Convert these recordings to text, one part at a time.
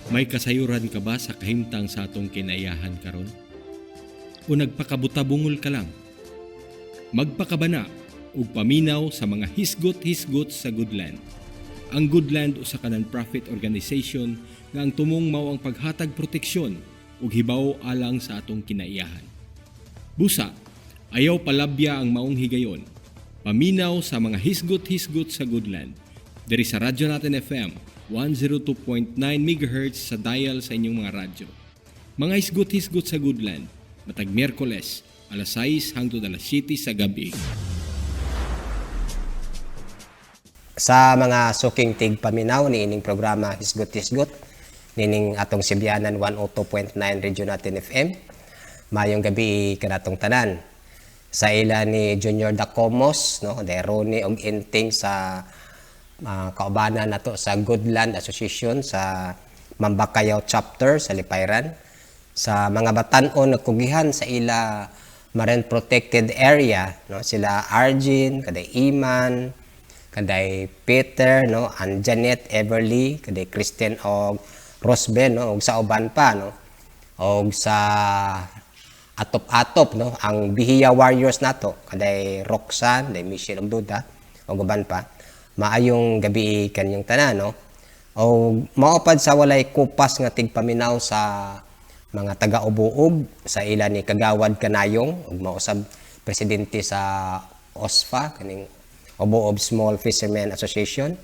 May kasayuran ka ba sa kahimtang sa atong kinaiyahan karon? O nagpakabutabungol ka lang? Magpakabana ug paminaw sa mga hisgot-hisgot sa Goodland. Ang Goodland usa ka non-profit organization nga ang tumong mao ang paghatag proteksyon ug hibaw alang sa atong kinaiyahan. Busa, ayaw palabya ang maong higayon. Paminaw sa mga hisgot-hisgot sa Goodland. Diri sa Radyo Natin FM 102.9 MHz sa dial sa inyong mga radyo. Mga hisgot-hisgot sa Goodland, matag Miyerkules, alas 6 hangtod alas 7 sa gabi. Sa mga suking tigpaminaw niining programa Hisgot Hisgot nining atong Sibianan 102.9 Radio Natin FM. Mayong gabi kanatong tanan. Sa ila ni Junior Dacomos, no, de Ronnie og Inting sa kaubanan nato sa Goodland Association sa Mambakayaw Chapter sa Lipayran, sa mga batan-on nagkugihan sa ila Marine Protected Area, no, sila Arjin, kaday Iman, kaday Peter, no, and Janet Everly, kaday Kristen og Rosben, no, og sa uban pa, no, og sa atop-atop, no, ang Bihiya Warriors nato, kaday Roxanne, kaday Michelle og Duda og uban pa. Maayong gabi kanyang tanan, no, og maopad sa walay kupas nga tigpaminaw sa mga taga-ubuob sa ila ni Kagawad Kanayong ug mausab presidente sa OSFA, kaning Ubuob Small Fishermen Association,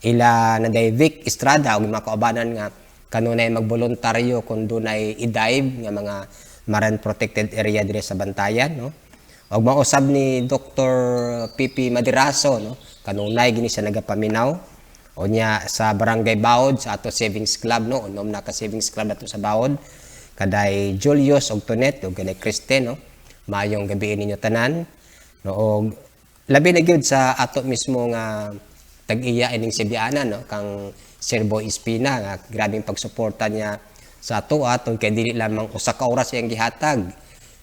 ila na Vic Estrada ug mga kaubanan nga kanunay magboluntaryo kung dunay i-dive nga mga marine protected area dire sa Bantayan, no, ug mausab ni Dr. Pipi Madiraso, no, kanunay gini siya nagapaminaw. O nya sa Barangay Baod, sa ato Savings Club, no, unom na ka Savings Club ato sa Baod, kaday Julius og Tonet ug kaday Kristen, no, maayong gabi ninyo tanan, no. Og labi na gyud sa ato mismo nga tag-iya ining Sibianan, no, kang Sir Boy Espina, nga grabing pagsuporta niya sa ato atong kay dili lamang usa ka oras iyang gihatag,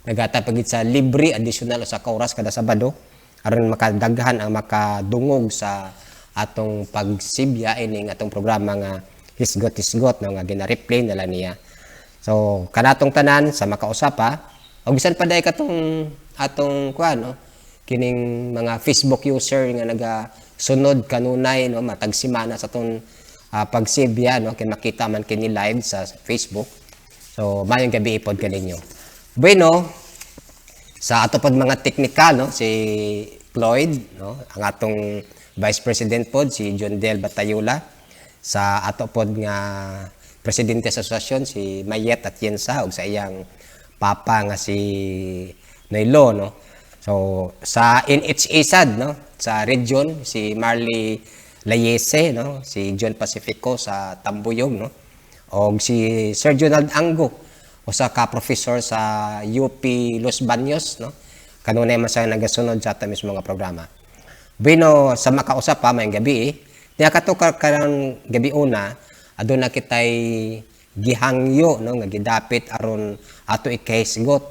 naghatag pa gid sa libre additional usa ka oras kada Sabado aron makadaghan ang makadungog sa atong pagsibya ining atong programa nga Hisgot Hisgot, no, nga gina-replay nala niya. So kanatong tanan sa makausap pa og bisan pa day katong atong kuan, no, kining mga Facebook user nga nagasunod kanunay, no, matag semana sa atong pagsibya, no, kay makita man kini live sa Facebook. So mayong gabi ipod kaninyo. Bueno, sa ato pod mga teknikal, no, si Cloyd, no, ang atong Vice President pod si John Del Batayula, sa ato pod nga presidente sa asosasyon si Mayet Atienza ug sa iyang papa nga si Noylo, no. So sa NHA sad, no, sa region si Marley Layese, no, si John Pacifico sa Tambuyog, no, og si Sir Jonald Ango, usa ka professor sa UP Los Baños, no, kanunay man siya nagasunod sa ato mismo nga programa. Bueno, sa makausap pa, mayong gabi eh. Niya kato karon gabi una, aduna kitay gihangyo, no, nga gidapit aron ato ikahisgot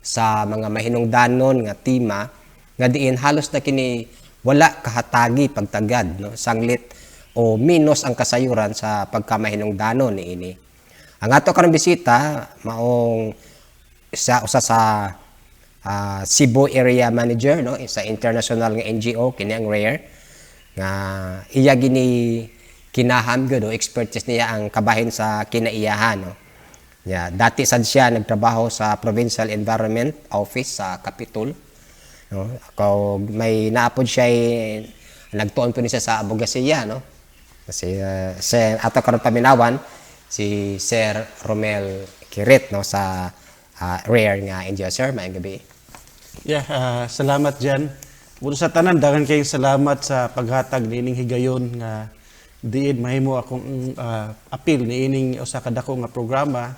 sa mga mahinungdanon nga tema nga diin halos na kini wala kahatagi pagtagad, no, sanglit o minus ang kasayuran sa pagkamahinungdanon niini. Ang ato karon bisita maong sa usa sa Cebu Area Manager, no, sa international nga NGO kini ang RARE, nga iya gini kinaham gyud o expertise niya ang kabahin sa kinaiyahan, no. Ya, dati sad siya nagtrabaho sa Provincial Environment Office sa Capitol, no. Ako may naapod siya, nagtuon po ni siya sa abogasiya, no. Kasi sir, ato karon paminawan si Sir Romel Kirit, no, sa RARE nga NGO. Sir, maayong gabi. Yeah, salamat dyan. Muna sa tanan, daghan kayong salamat sa paghatag niining higayon nga diin mahimo akong apil niining usa ka dako nga programa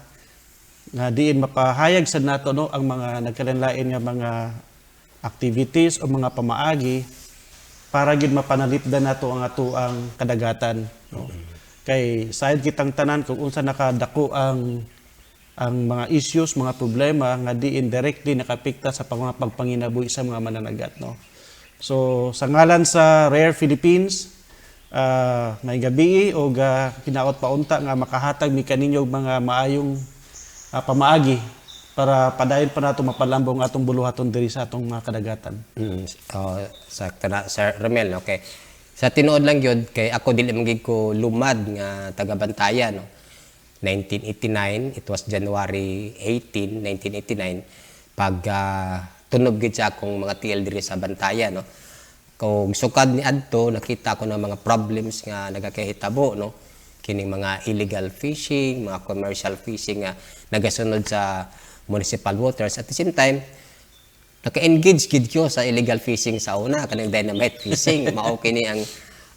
nga diin mapahayag sad nato, no, ang mga nagkalain nga mga activities o mga pamaagi para gid mapanalipdan nato ang atoang kadagatan, no. Kay sayad kitang tanan kung unsa nakadako ang mga issues, mga problema nga diin directly nakapikta sa mga pagpanginabuhi sa mga mananagat, no. So sa ngalan sa Rare Philippines, May gabi og hinaot paunta nga makahatag mi kaninyo og mga maayong pamaagi para padayon pa nato mapalambong atong buluhaton diri sa atong mga kadagatan. Oh, sakto na, Sir Romel, okay. Sa tinuod lang gyud kay ako, dili man gyud ko lumad nga taga-Bantayan, no. 1989, it was January 18, 1989, pag tunob gyud sa akong mga tiil diri sa Bantayan, no. Kung sukad ni adto, nakita ko ng mga problems nga nagakahitabo, no. Kining mga illegal fishing, mga commercial fishing nga nagasunod sa municipal waters. At the same time, naka-engage gid ko sa illegal fishing sa una, kanang dynamite fishing. Mao kini ang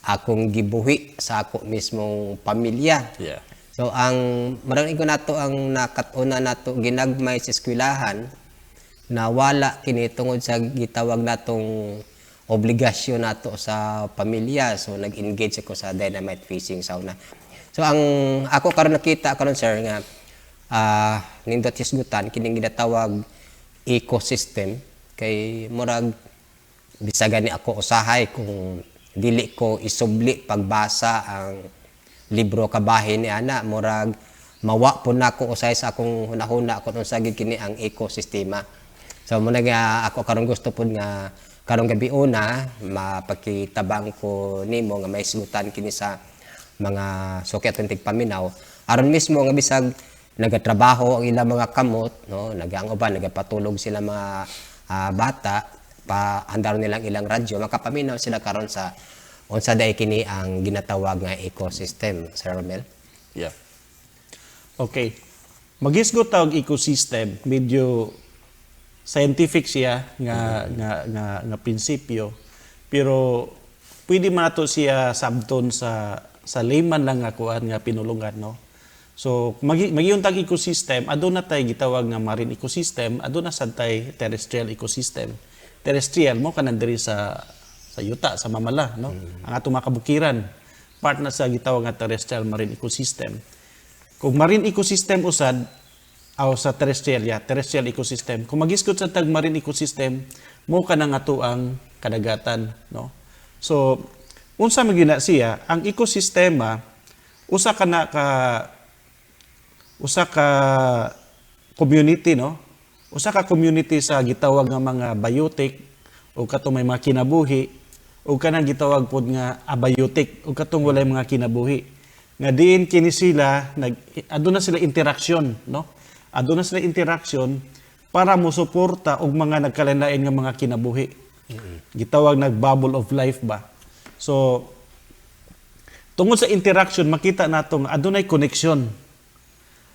akong gibuhi sa ako mismong pamilya. So ang marang ko nato ang nakat-una nato ginagmay sa eskwelahan na wala kini tungod sa gitawag natong obligasyon nato sa pamilya. So nag-engage ako sa dynamite fishing sa una. So ang ako karon nakita karon, sir, nga nindot hisgutan kining ginatawag ecosystem, kay murag bisag gani ako usahay kung dili ko isubli pagbasa ang libro kabahin ni ana, murag mawa po nako usahay sa akong hunahuna kung unsa gid kini ang ekosistema. So mo nga ako karon gusto pud nga karong gabi una mapakitabang ko nimo nga mahisgutan kini sa mga suki atong tigpaminaw, aron mismo nga bisag nagatrabaho ang ilang mga kamot, no, nagang uban nagapatulog sila mga bata pa, andaron nilang ilang radyo, makapaminaw sila karon sa unsa day kini ang ginatawag nga ecosystem, Sir Romel. Yeah. Okay. Magisgot ta og ecosystem, medyo scientific siya nga prinsipyo. Pero pwede man nato siya sabton sa layman lang nga kuan nga pinulungan, no. So magiyon tag ecosystem, aduna tay gitawag nga marine ecosystem, aduna sad tay terrestrial ecosystem. Terrestrial mo kanan diri sa yuta, sa mamala, no. Ang atong mga kabukiran, part na sa gitawag nga terrestrial marine ecosystem. Kung marine ecosystem usad aw sa terrestrial, ya, terrestrial ecosystem. Kung magisgot sa tag marine ecosystem, mo kanang ato ang kadagatan, no. So unsa man gyud na siya ang ekosistema? Usa ka community, no, usa ka community sa gitawag nga mga biotic o katong may mga kinabuhi o kanang gitawag pod nga abiotic o katong walay mga kinabuhi, nga diin kini sila nag aduna sila interaksyon, no, aduna sila interaksyon para mosuporta og mga nagkalain-lain nga mga kinabuhi, gitawag nag bubble of life ba. So tungod sa interaction, makita nato nga adunay connection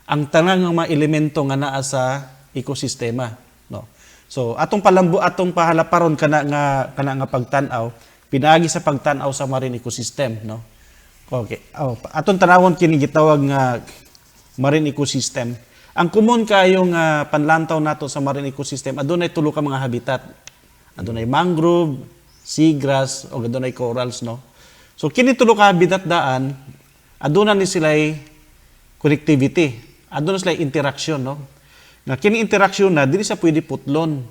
ang tanan nga mga elemento nga naa sa ekosistema, no. So atong palambo, atong pahalaparon kana nga pagtan-aw pinaagi sa pagtan-aw sa marine ecosystem, no. Okay, oh, atong tanawon kini gitawag nga marine ecosystem. Ang common kayo nga panlantaw nato sa marine ecosystem, adunay tulo ka mga habitat: adunay mangrove, seagrass o adunay corals, no. So kini tulo ka habitat daan aduna ni sila'y connectivity. Aduna sila interaction, no? Nga kini interaction na dili siya pwede putlon.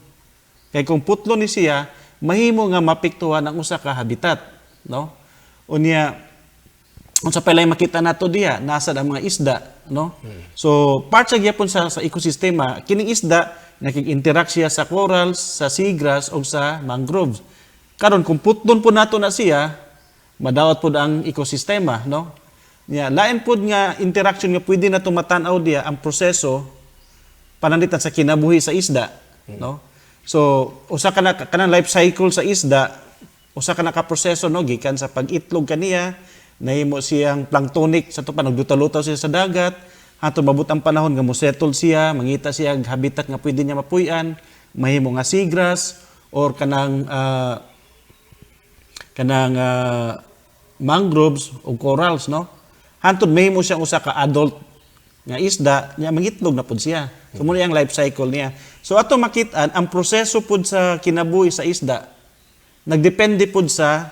Kay kung putlon ni siya, mahimo nga mapektuhan ang usa ka habitat, no? Unya unsa pa lay makita nato diha, nasa ang mga isda, no? So part sa gyapon sa ekosistema, kining isda nakig-interact siya sa corals, sa seagrass o sa mangroves. Karon kung putlon po nato na siya, madawat pod ang ekosistema, no? Nya lain pod nga interaction nga pwede na matan-aw diya, ang proseso pananglitan sa kinabuhi sa isda, no? So usa ka na kanang life cycle sa isda, usa ka na ka proseso, no, gikan sa pag-itlog kaniya, nahimo siyang planktonic sa to pa nagduta-lutaw siya sa dagat hantod mabot ang panahon nga mosettle siya, mangita siya og habitat nga pwede niya mapuy-an, mahimo nga seagrass or kanang mangroves o corals, no, hantod mahimo siyang usa ka adult nga isda nya mangitlog na pud siya. So mo ang life cycle niya. So ato makit-an ang proseso pud sa kinabuhi sa isda nagdepende pud sa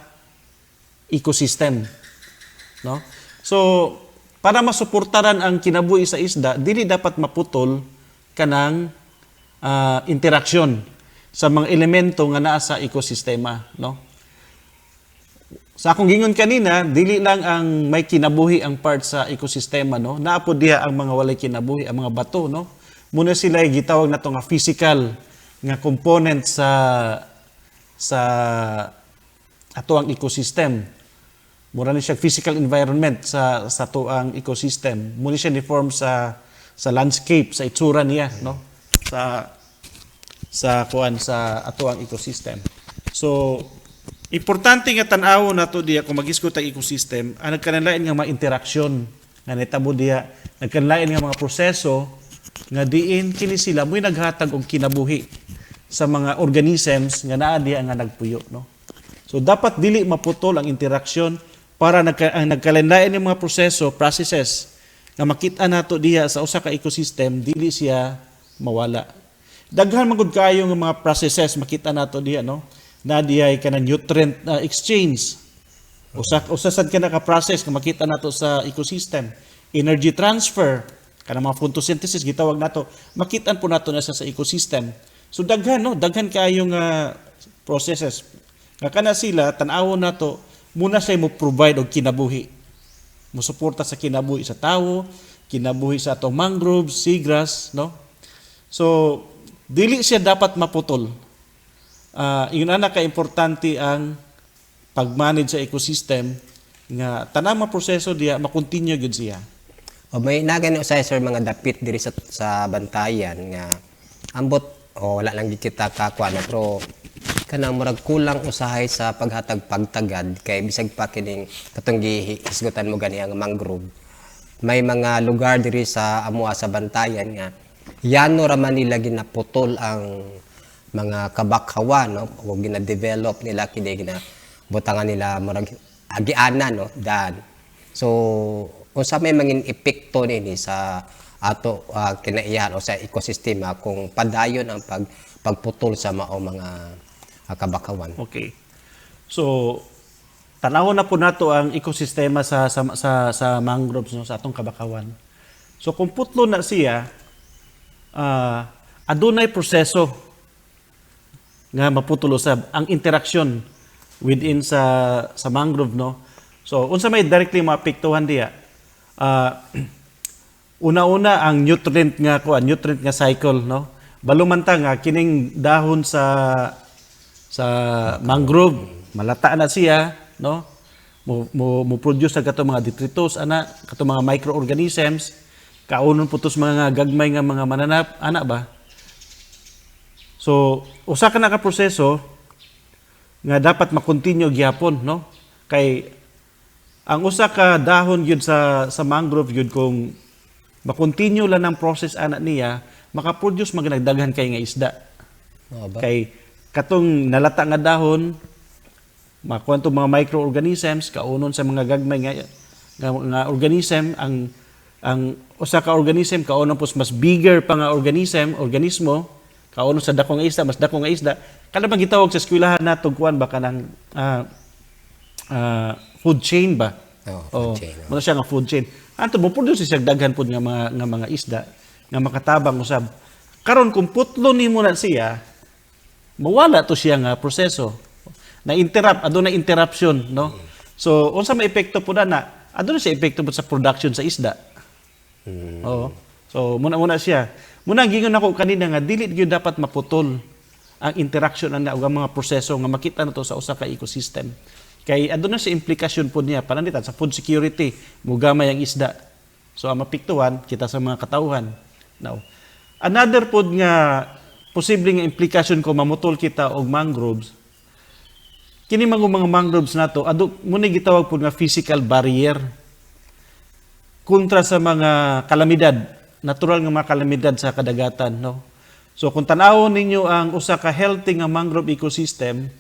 ecosystem, no. So para masuportaran ang kinabuhi sa isda, dili dapat maputol kanang interaksyon sa mga elemento nga naa sa ekosistema, no. Sa akong gingon kanina, dili lang ang may kinabuhi ang part sa ekosistema, no? Naa pod diha ang mga walay kinabuhi, ang mga bato, no? Muna sila gitawag nato nga physical nga component sa atoang ecosystem. Mura ni siya physical environment sa atoang ecosystem. Muna siya ni form sa landscape, sa itsura niya, no? Sa kuan, sa atoang ecosystem. So importante nga tan-awon nato diya kung magisgot ang ecosystem, ang nagkanalain nga mga interaksyon nga nitabo diya, nagkanalain nga mga proseso nga diin kini sila mo'y naghatag og kinabuhi sa mga organisms nga naa diya nga nagpuyo, no? So dapat dili maputol ang interaksyon para ang nagkalain-lain ng mga proseso, processes nga makita nato diha sa usa ka ecosystem, dili siya mawala. Daghan man gud kaayo nga mga processes makita nato diha, no? Na diha ay kanang nutrient exchange. Usa sad ka ka process nga makita nato sa ecosystem. Energy transfer, kanang mga photosynthesis gitawag nato, makita po nato na siya sa ecosystem. So daghan, no, daghan kaayo nga processes. Nga kana sila tan-awon nato muna siya mo provide og kinabuhi. Mo suporta sa kinabuhi sa tawo, kinabuhi sa atong mangroves, seagrass, no? So dili siya dapat maputol. Ingon ana ka importante ang pag-manage sa ecosystem nga tanang mga proseso diya makontinue gyud siya. O may nagani usay, sir, mga dapit diri sa Bantayan nga ambot o wala lang gid kita kakuan na, pero kanang murag kulang usahay sa paghatag pagtagad kay bisag pa kining katong gihisgutan mo gani ang mangrove, may mga lugar diri sa amoa sa Bantayan nga yano ra man nila ginaputol ang mga kabakhawa, no, o gina-develop nila kini, gina butangan nila murag agianan, no, daan. So unsa may mangin epekto nini sa ato kinaiyahan o sa ekosistema kung padayon ang pagputol sa mao mga kabakawan? Okay. So tanawon na po nato ang ekosistema sa mangroves, no, sa atong kabakawan. So kung putlo na siya, adunay proseso nga maputol usab ang interaksyon within sa mangrove, no? So unsa may directly maapektuhan diya? Una-una ang nutrient nga kuan, nutrient nga cycle, no? Balo man ta nga kining dahon sa mangrove malata na siya, no, mo produce sa kato mga detritus ana, kato mga microorganisms, kaunon po tos mga gagmay nga mga mananap ana ba. So usa ka na ka proseso nga dapat makontinue gyapon, no, kay ang usa ka dahon gyud sa mangrove gyud, kung makontinue lang ang process ana niya, makaproduce magnagdaghan kay nga isda. Oo ba? Kay katong nalata nga dahon, makuha tong mga microorganisms, kaunon sa mga gagmay nga organism, ang usa ka organism kaunon pos mas bigger pa nga organism, organismo, kaunon sa dako nga isda, mas dako nga isda. Kana bang gitawag sa eskwelahan nato, kuan ba, kanang food chain ba? Oo, food Oh, chain, oh. muna siya nga food chain. Anto mo produce siya daghan pud nga mga isda nga makatabang usab. Karon kung putlo nimo na siya, mawala to siya nga proseso. Na interrupt, aduna interruption, no? So unsa may epekto po na? Aduna siya epekto po sa production sa isda. Oo. So muna muna siya. Muna gingon ako kanina nga dili gyud dapat maputol ang interaction ana ug ang mga proseso nga makita nato sa usa ka ecosystem. Kay aduna siya implikasyon po niya pananglitan sa food security, mugamay ang isda. So ang mapiktuhan kita sa mga katawhan. Now, another pod nga posible nga implikasyon kung mamutol kita og mangroves, kini mga mangroves nato ado mo ni gitawag pod nga physical barrier kontra sa mga kalamidad, natural nga mga kalamidad sa kadagatan, no? So kung tan-awon ninyo ang usa ka healthy nga mangrove ecosystem,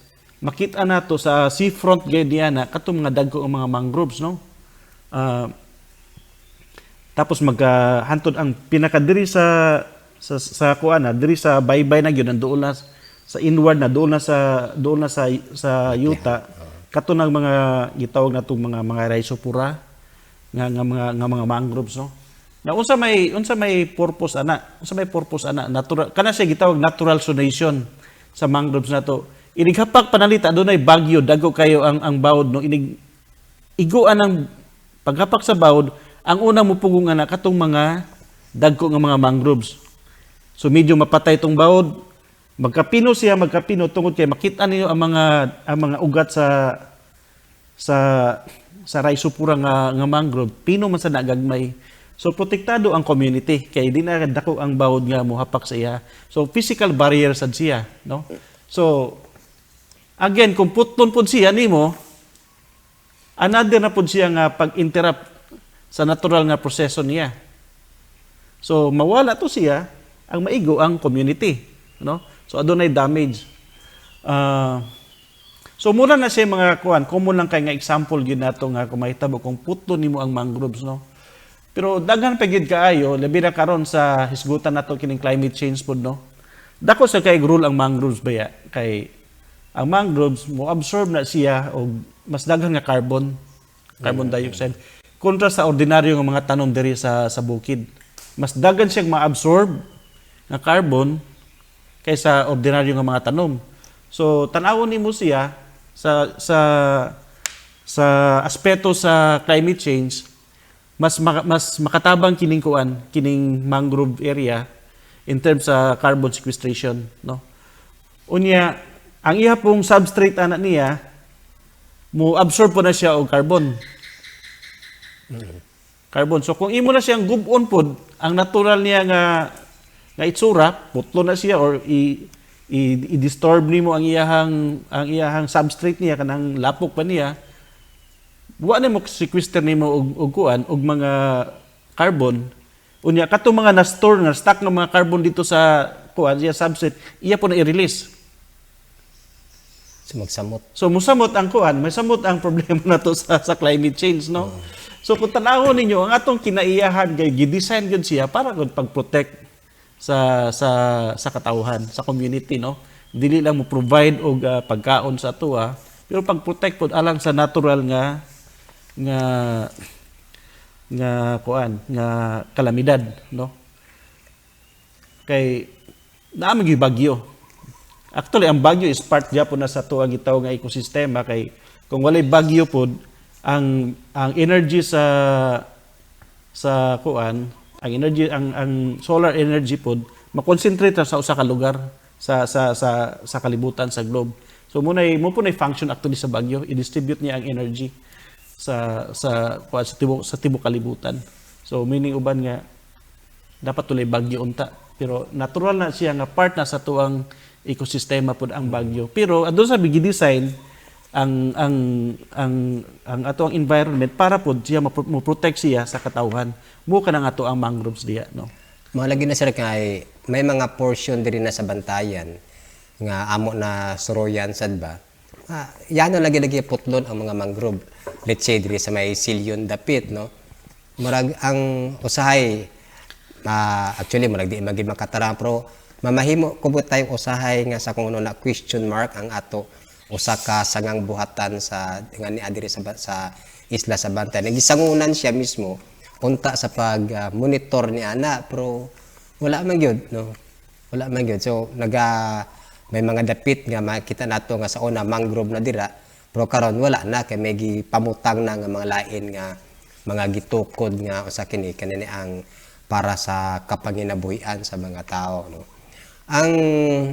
makita nato sa seafront gayud niya na katong mga dagko ang mga mangroves, no? Tapos magka hantod ang pinaka diri sa kuan na diri sa baybay na gyud, nandoon na sa inward na, doon na sa yuta, kato nang mga gitawag natong mga rhizophora nga mga mangroves, no? Na unsa may purpose ana? Unsa may purpose ana? Natural kana siya, gitawag natural zonation sa mangroves nato. Inig hapak panalita, dunay bagyo, dago kayo ang bawod, no? Inig iguan ang paghapak sa bawod, ang unang mupugong na katong mga dagko nga mga mangroves. So medyo mapatay tong bawod, magkapino siya, magkapino tungod kay makita niyo ang mga ugat sa Rhizopora nga mangrove, pino man sa nagagmay. So protektado ang community kay di na dako ang bawod nga mohapak sa iya. So physical barrier sad siya, no? So again, kung putlon pod siya nimo, another na pod siya nga pag-interrupt sa natural nga proseso niya. So mawala to siya, ang maigo ang community, no? So adunay damage. So mura na siya mga kuan, common lang kay nga example gyud nato nga kung mahitabo kung putlo nimo ang mangroves, no? Pero daghan pa gyud kaayo, labi na karon sa hisgutan nato kining climate change pod, no? Dako sa kay role ang mangroves baya kay ang mangroves mo absorb na siya og mas daghan nga carbon dioxide kontra sa ordinaryo nga mga tanom diri sa bukid. Mas daghan siyang ma-absorb nga carbon kaysa ordinaryo nga mga tanom. So tan-awon nimo siya sa aspeto sa climate change, mas makatabang kining kuan, kining mangrove area in terms sa carbon sequestration, no? Unya, ang iya pong substrate ana niya mo absorb po na siya og carbon. Carbon. So kung imo na siyang gub-on pod, ang natural niya nga itsura, putlo na siya or i-disturb nimo ang iyahang substrate niya, kanang lapok pa niya, wa na mo sequester nimo og kuan, og mga carbon. Unya, katong mga na-store nga stock ng mga carbon dito sa kuan siya, substrate, iya po na i-release. So magsamot. So musamot ang kuan, may samot ang problema nato sa climate change, no? So kung tan-awon ninyo ang atong kinaiyahan kay gi-design gyud siya para gud pag-protect sa katawhan, sa community, no? Dili lang mo provide og pagkaon sa atoa, pero pag-protect pod alang sa natural nga kuan, nga kalamidad, no? Kay naa man gyud bagyo. Actually, ang bagyo is part gyapon na sa tuang gitawag nga ekosistema kay kung walay bagyo pod, ang energy sa kuan, ang energy, ang solar energy pod makonsentrate ra sa usa ka lugar sa kalibutan, sa globe. So mo po na function actually sa bagyo, i-distribute niya ang energy sa kuan, sa tibok kalibutan. So meaning uban nga dapat tulay bagyo unta, pero natural na siya nga part na sa tuang ekosistema pod ang bagyo. Pero adto sa bigi design ang ato ang environment para pod siya mo protect siya sa katawhan mo kanang ato ang mangroves diya, no? Mao lagi na, sir, kay may mga portion diri na sa Bantayan nga amo na suroyan sad ba. Ah, yano lagi lagi putlon ang mga mangrove. Let's say diri sa may Silyon dapit, no? Murag ang usahay, actually murag di magid makatarang, pero mamahimo kubot tayo usahay nga sa kung ano na question mark ang ato usa ka sangang buhatan sa nga ni diri sa isla sa Bantayan. Nagisangunan siya mismo unta sa pag monitor ni ana, pero wala man gyud, no? Wala man gyud. So naga may mga dapit nga makita nato nga sa una mangrove na dira, pero karon wala na kay may gipamutang na nga mga lain nga mga gitukod nga usa kini kanini ang para sa kapanginabuhian sa mga tao, no? Ang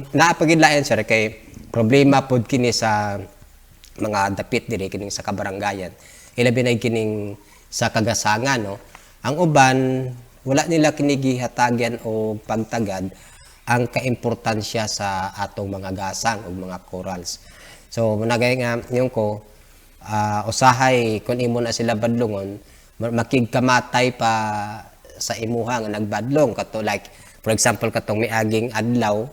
naapagid lain, sir, kay problema pod kini sa mga dapit diri kining sa kabaranggayan, ilabi na kining sa Kagasangan, no? Ang uban wala nila kini gihatagan o pagtagad ang kaimportansya sa atong mga gasang ug mga corals. So munagay nga yung ko usahay kung imo na sila badlongon, makigkamatay pa sa imuha nga nagbadlong kato. Like for example, katong miaging adlaw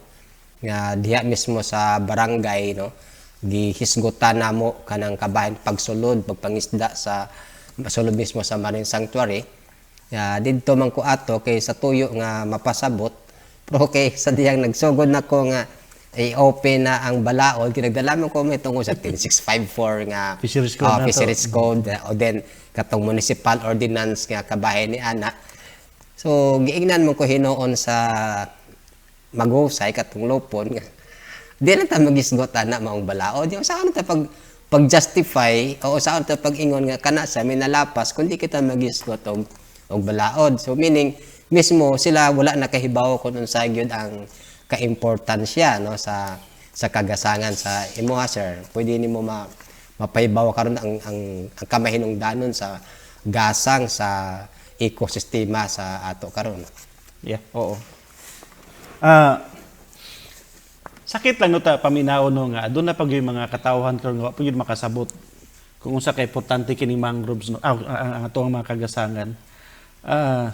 nga diha mismo sa barangay, no, gihisgutan namo kanang kabahin pagsulod pagpangisda sa sulod mismo sa Marine Sanctuary. Ya, didto man ko ato kay sa tuyo nga mapasabot, pero kay sa diyang nagsugod nako nga i-open na ang balaod, kinagdala man ko may tungkol sa 10654 nga Fisheries Code nato. Fisheries Code o then katong municipal ordinance nga kabahin ni ana. So giingnan mo ko hinuon sa maghusay katong lupon nga Di na ta magisgot ana maong balaod. Yung saan ta pag justify o saan ta pag-ingon nga kana sa minalapas kung di kita magisgot og balaod? So meaning mismo sila wala nakahibaw kung unsa gyud ang kaimportansya, no, sa kagasangan. Sa imuha, sir, pwede nimo mapahibaw karon ang kamahinungdanon sa gasang sa ekosistema sa ato karon? Yeah, oo. Sakit lang no ta paminaon, no, nga aduna pag yung mga katawhan karon nga wa pa gyud makasabot kung unsa ka importante kining mangroves, no, ang atong mga kagasangan.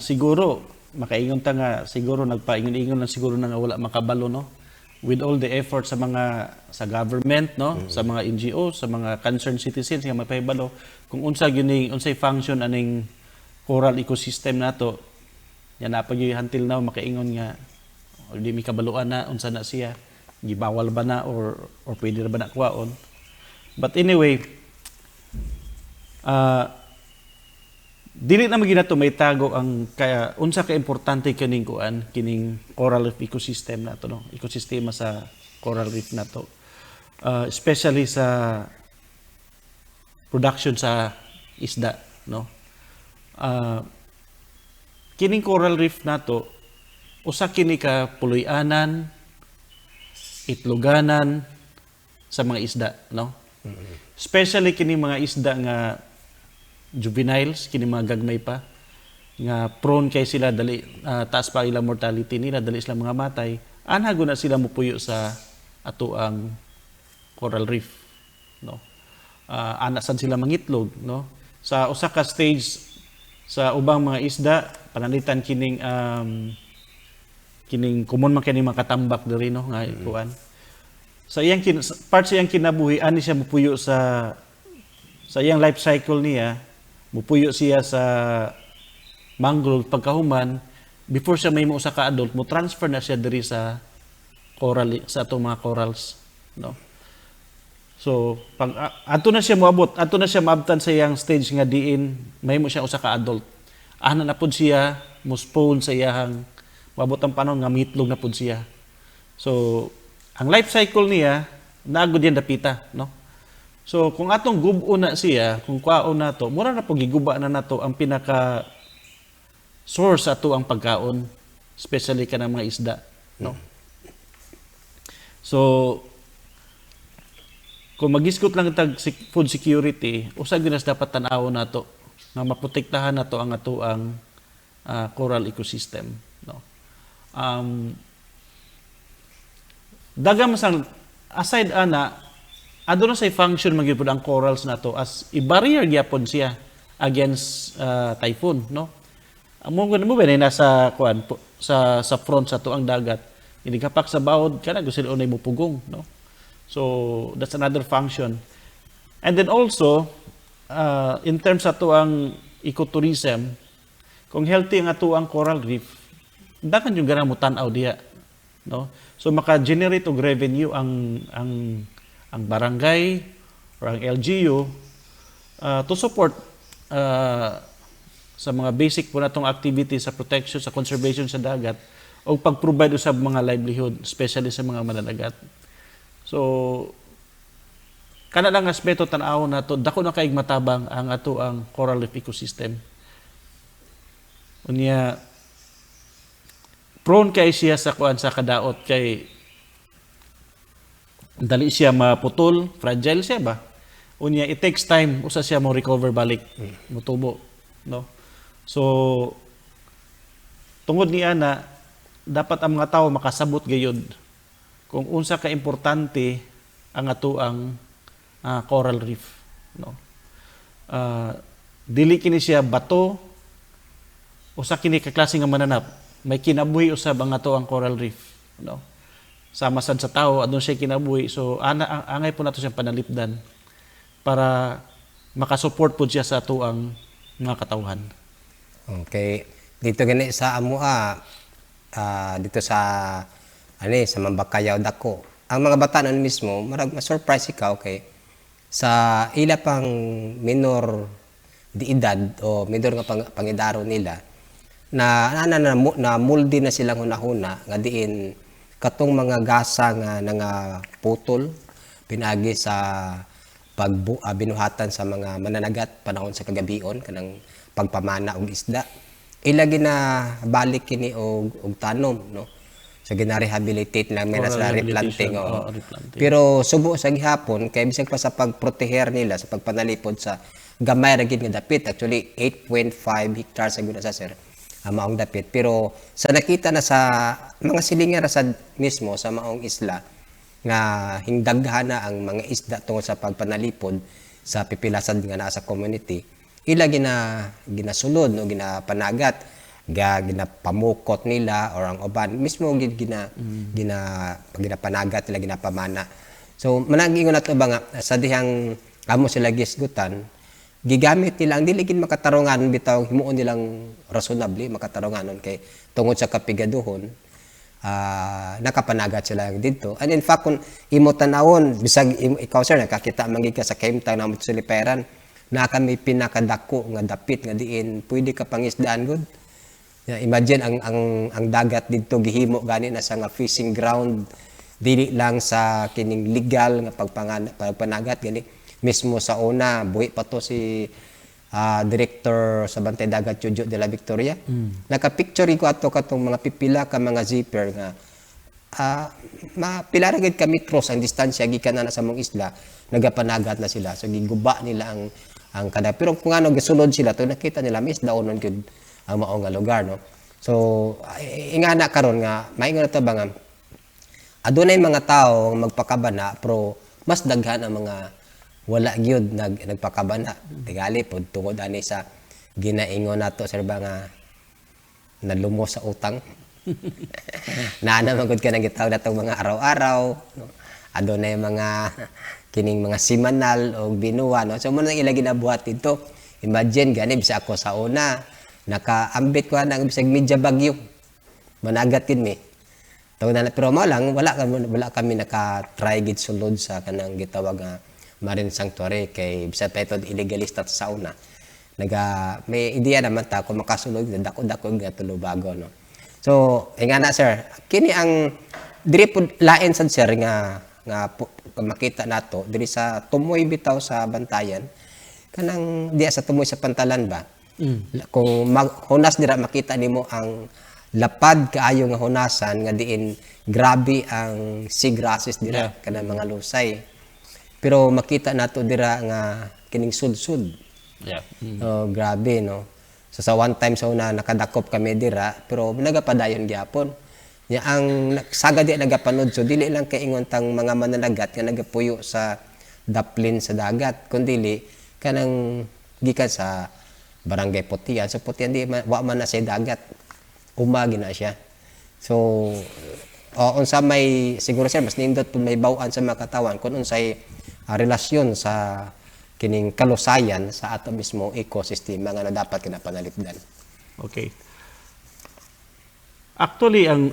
Siguro makaingon ta nga siguro nagpaingon-ingon lang siguro na nga wala makabalo, no, with all the effort sa mga sa government, no, sa mga NGO, sa mga concerned citizens nga mapahibalo kung unsa gyud ning unsay function aning coral ecosystem nato. Yan na pag until now makaingon nga or di mi kabaluan na unsa na siya, gibawal ba na or pwede ra ba na kuwaon. But anyway, dili na maginato may tago ang kaya unsa ka importante kining kuan, kining coral reef ecosystem nato, no, ekosistema sa coral reef nato, especially sa production sa isda, no. Kining coral reef nato, usa kini ka puloy-anan, itloganan sa mga isda, no, especially kini mga isda nga juveniles, kini mga gagmay pa nga prone kay sila, dali taas pa ilang mortality nila, dali sila mga matay. Anha na sila mupuyo sa ato ang coral reef, no. Ana sad sila mangitlog, no, sa usa ka stage sa ubang mga isda, pananglitan kining common man kini mga katambak diri, no, nga kuan sa iyang part sa iyang kinabuhi, ani siya mupuyo sa iyang life cycle niya, mupuyo siya sa mangrove. Pagkahuman, before siya may usa ka adult, mo transfer na siya diri sa coral, sa atong mga corals, no. So pag adto na siya moabot, adto na siya maabtan sa iyang stage nga diin mahimo siya usa ka adult, ana na pud siya mo spawn sa iyang moabot ang panahon nga mitlog na pud siya. So ang life cycle niya naagod yan dapita, no. So kung atong gub-on na siya, kung kwaon nato, mura na po giguba na nato ang pinaka source ato ang pagkaon, especially kanang mga isda, no. So kung magisgot lang tag food security, usa gyud nas dapat tan-awon nato nga maprotektahan nato ang ato ang coral ecosystem, no. Daga masang aside ana, aduna say function man gyud pud ang corals nato as i-barrier gyapon siya against typhoon, no. Amo mo ba na nasa kuan sa front sa tuang dagat, hindi kapak sa bawod kana gusto sila unay mupugong, no. So that's another function. And then also, in terms sa tuang ecotourism, kung healthy ang atuang coral reef, dakan yung gana mo tan-aw diha, no. So maka-generate og revenue ang barangay or ang LGU to support sa mga basic po natong activity sa protection, sa conservation sa dagat o pag-provide usab mga livelihood, especially sa mga mananagat. So kana lang aspeto tan-awon nato, dako na kaig matabang ang ato ang coral reef ecosystem. Unya prone kay siya sa kuan, sa kadaot, kay dali siya maputol, fragile siya ba. Unya it takes time usa siya mo recover balik, motubo, no. So tungod ni ana, dapat ang mga tao makasabot gayud kung unsa ka importante ang ato ang coral reef, no. Dili kini siya bato, usa kini ka klase nga mananap, may kinabuhi usab ang ato ang coral reef, no. Sama sad sa tao, adun siya kinabuhi. So ana angay po nato siyang panalipdan para makasupport po siya sa ato ang mga katawhan. Okay. Dito gani sa amoa, dito sa ani sa Mambakayaw Dako. Ang mga bata nun mismo, marag ma-surprise ikaw kay sa ila pang minor di edad o minor nga pangidaro nila na na, na, na, na molde na silang hunahuna nga diin. Katong mga gasa nga nangaputol pinaagi sa binuhatan sa mga mananagat panahon sa kagabion, kanang pagpamana og isda, ila ginabalik kini og tanom, no? So gina-rehabilitate lang may Coral sa replanting. Rehabilitation. Oo. Oo, replanting. Pero subo sa gihapon kay bisag pa sa pagproteher nila sa pagpanalipod sa gamay ra gid nga dapit, actually 8.5 hectares ang sa, sir, ang maong dapit. Pero sa nakita na sa mga silingan ra sad mismo sa maong isla nga hingdaghan na ang mga isda tungod sa pagpanalipod sa pipilasad nga naa sa community, ila ginasulod, no, ginapanagat ga, ginapamukot nila or ang uban mismo gid gina ginapanagat nila, ginapamana. So manang ingon nato ba nga sa dihang amo sila gisgutan, gigamit nila ang dili gid makatarungan bitaw, himuon nilang rasonable makatarunganon kay tungod sa kapigaduhon, nakapanagat sila didto. And in fact, kung imo tan-awon, bisag ikaw, sir, nakakita man gid ka sa kahimtang namo sa Liperan na kami pinakadako nga dapit nga diin pwede ka pangisdaan gud. Yeah, imagine ang dagat didto gihimo gani na sa nga fishing ground, dili lang sa kining legal nga pagpanagat gani. Mismo sa una buhi pa to si director sa Bantay Dagat Jojo de la Victoria. Naka-picture ko ato katong mga pipila ka mga zipper nga mapila ra gid ka metros ang distansya gikan na sa mong isla, nagapanagat na sila. So giguba nila ang kada, pero kung ano gisulod sila to, nakita nila may isdaonon gyud ang mao nga lugar, no? So ingana karon nga maingon na to ba nga adunay mga tao nga magpakabana, pero mas daghan ang mga wala gyud nagpakabana, tingali pod tungod ani sa ginaingon nato, sir, ba nga nalumos sa utang na ana man gud ka nang gitawag natong mga araw-araw, no? Adunay mga kining mga semanal o binuwa, no? So mo nang ila ginabuhat dito. Imagine gani bisa ako sa una nakaambit ko ang bisag media bagyo, managat gid mi. Tawag na, pero mao lang wala kami naka-try gid sulod sa kanang gitawag nga marine sanctuary kay bisag pa ito illegalista sa una. Naga may ideya naman ta kung makasulod dako-dako nga tulubago, no? So nga na, sir, kini ang diri pud lain sad, sir, nga nga makita nato diri sa tumoy bitaw sa Bantayan, kanang diya sa tumoy sa Pantalan ba. Kung hunas dira makita nimo ang lapad kaayo nga hunasan nga diin grabe ang seagrasses dira, kanang mga lusay. Pero makita nato dira nga kining sudsud. Oh, grabe, no? So sa one time sa una nakadakop kami dira pero nagapadayon gyapon. Nya ang saga di nagapanod, so dili lang kay ingon tang mga mananagat nga nagapuyo sa daplin sa dagat kundili kanang gikan sa Barangay Putian. So Putian di wa man na sa dagat. Uma gina siya. So unsa may siguro, sir, mas nindot pud may baw-an sa mga katawan kung unsay relasyon sa kining kalusayan sa ato mismo ecosystem nga na dapat kinapanalipdan. Okay. Actually, ang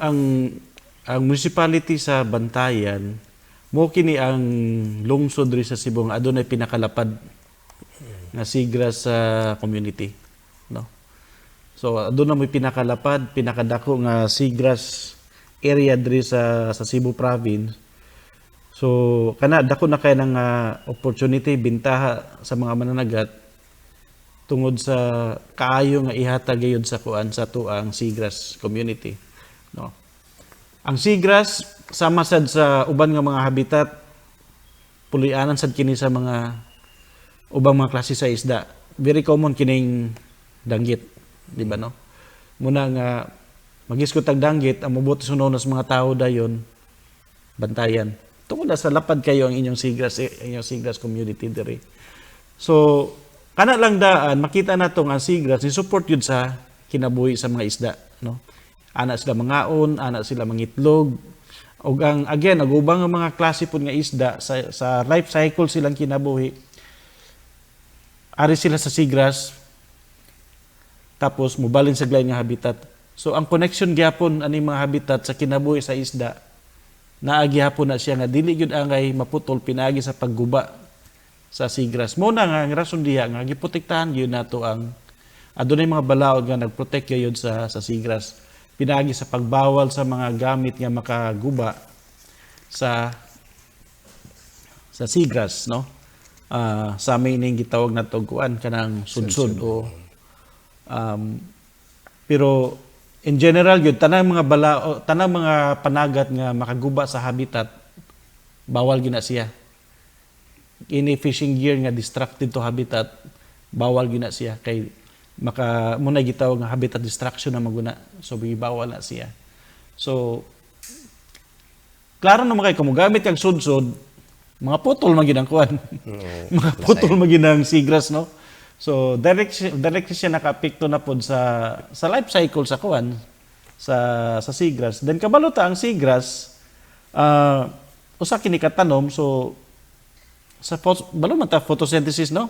municipality sa Bantayan mo kini ang lungsod diri sa Cebu nga adunay pinakalapad nga seagrass sa community, no? So aduna mo'y pinakalapad, pinakadako nga seagrass area diri sa Cebu province. So kana dako na kay ng opportunity, bintaha sa mga mananagat tungod sa kaayo nga ihatag gayud sa kuan sa tuang seagrass community, no? Ang seagrass, sama sad sa uban nga mga habitat, puloy-anan sad kini sa mga ubang mga klase sa isda. Very common kining danggit, di ba, no? Muna nga magisgot tag danggit, ang mubuot sunon sa mga tao dayon Bantayan tungod na sa lapad kayo ang inyong seagrass community diri. So kana lang daan makita nato nga ang seagrass ni support yun sa kinabuhi sa mga isda, no? Ana sila mangaon, ana sila mangitlog. Ug ang again, ang ubang nga mga klase pud nga isda sa life cycle silang kinabuhi, ari sila sa seagrass tapos mobalin sa lain nga habitat. So ang connection gyapon ani mga habitat sa kinabuhi sa isda naa gihapon na siya nga dili gyud angay maputol pinaagi sa pagguba sa seagrass. Mo na nga ang rason diha nga giprotektahan gyud nato ang adunay mga balaod nga nagprotect gyud sa seagrass. Pinaagi sa pagbawal sa mga gamit nga makaguba sa seagrass, no? Sa amin ning gitawag nato kuan, kanang sudsud o pero in general gyud, tanang mga bala o tanang mga panagat nga makaguba sa habitat, bawal gina siya. Any fishing gear nga destructive to habitat, bawal gina siya kay maka muna gitawag nga habitat destruction na maguna, so bawal na siya. So klaro naman kay kung mogamit kag sudsod, mga putol man gid ang kuan, mga putol man gid ang seagrass, no? So direct siya nakaapekto na pod sa life cycle sa kuan, sa seagrass. Then kabalo ta, ang seagrass usa kini ka tanom, so sa balo man ta photosynthesis, no?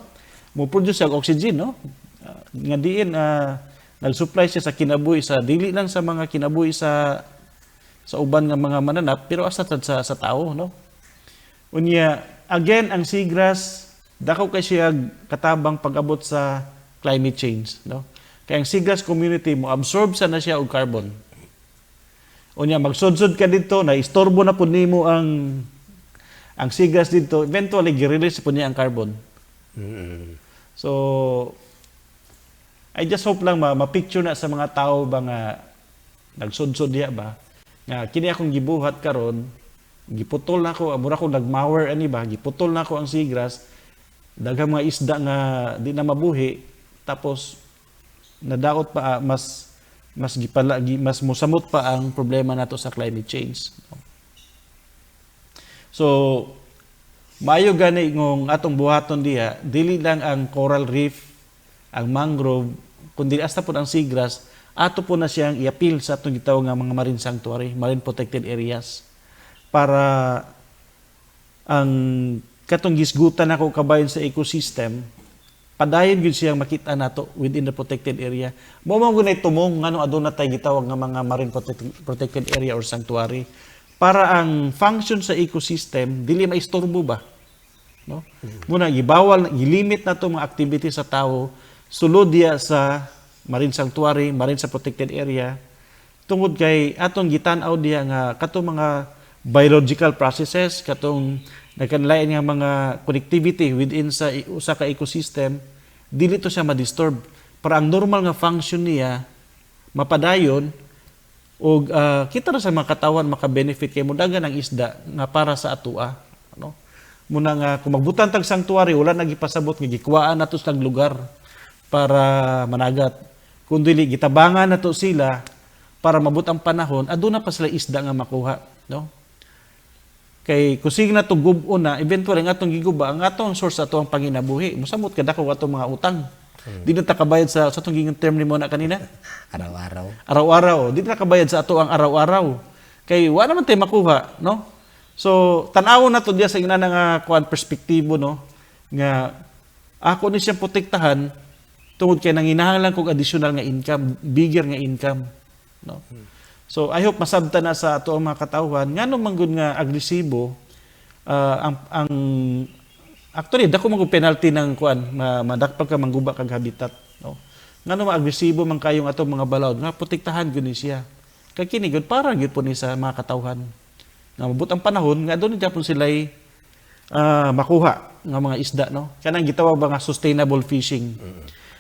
Mo produce siya og oxygen, no? Nga diin nag-supply siya sa kinabuhi sa dili lang sa mga kinabuhi sa uban nga mga mananap, pero asa sad sa tao, no? Unya, again, ang seagrass dako kay siya katabang pag-abot sa climate change, no? Kay ang seagrass community mo absorb sa na siya og carbon. Unya magsudsod ka dito, na istorbo na pud nimo ang seagrass dito, eventually gi-release pud niya ang carbon. So I just hope lang ma-picture na sa mga tao ba nga nagsudsod diya ba nga kini akong gibuhat karon, giputol na ako, mura ko nagmower ani ba, giputol na ako ang seagrass, daghang mga isda nga di na mabuhi, tapos nadaot pa mas mas gipala mas musamot pa ang problema nato sa climate change. So maayo gani ngong atong buhaton diha, dili lang ang coral reef, ang mangrove, kundi hasta pod ang seagrass, ato po na siyang i-appeal sa atong gitawag nga mga marine sanctuary, marine protected areas, para ang katong gisgutan nako kabayon sa ecosystem, padayon gyud siyang makita nato within the protected area. Mao man gud tumong ngano aduna tay gitawag nga mga marine protected area or sanctuary, para ang function sa ecosystem dili maistorbo ba, no? Muna gibawal, gilimit na to mga activity sa tao sulod diya sa marine sanctuary, marine sa protected area, tungod kay atong gitan-aw diya nga katong mga biological processes, katong nagkanlain nga mga connectivity within sa usa ka ecosystem, dili to siya ma-disturb para ang normal nga function niya mapadayon ug kita ra sa mga katawan maka-benefit kay mudagan ang isda nga para sa atoa, no? Muna nga kung magbutan tag sanctuary, wala na gipasabot nga gikuhaan nato sa lugar para managat, kundi gitabangan nato sila para mabot ang panahon aduna pa sila isda nga makuha, no? Kay kusig na to gub-on na, eventually ang atong giguba ang atong source, ato ang panginabuhi, mosamot kadako atong mga utang. Di na ta kabayad sa atong gingon term nimo na kanina. Araw-araw. Araw-araw. Di na kabayad sa ato ang araw-araw. Kay wa naman tayo makuha, no? So, tan-awon na to diya sa ingana nga kuan, perspektibo, no? Nga ako ni siyang protektahan tungod kay nanginahanglan kog additional nga income, bigger nga income, no? So, I hope masabta na sa ato ang mga katawhan ngano man gud nga agresibo ang actually dako man gud penalty ng kuan, madakpag ka mangguba kag habitat, no? Ngano ma-agresibo man kayong atong mga balaod nga protektahan gyud ni siya. Kay kini gyud para gyud po ni sa mga katawhan. Nga mabot ang panahon nga aduna gyapon sila'y makuha nga mga isda, no? Kanang gitawag ba nga sustainable fishing.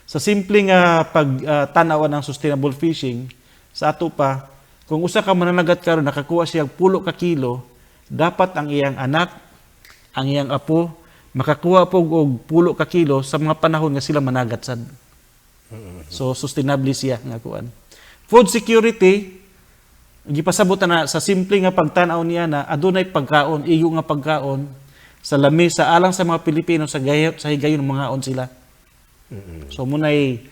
Sa simple nga pag tan-aw ng sustainable fishing sa ato pa, kung usa ka mananagat karon nakakuha siya og 10 ka kilo, dapat ang iyang anak, ang iyang apo makakuha po og 10 ka kilo sa mga panahon nga sila managat sad. So sustainable siya nga kuan. Food security, gipasabot na sa simple nga pagtan-aw niya na adunay pagkaon, igo nga pagkaon sa lamesa alang sa mga Pilipino sa gayot sa higayon mangaon sila. So munay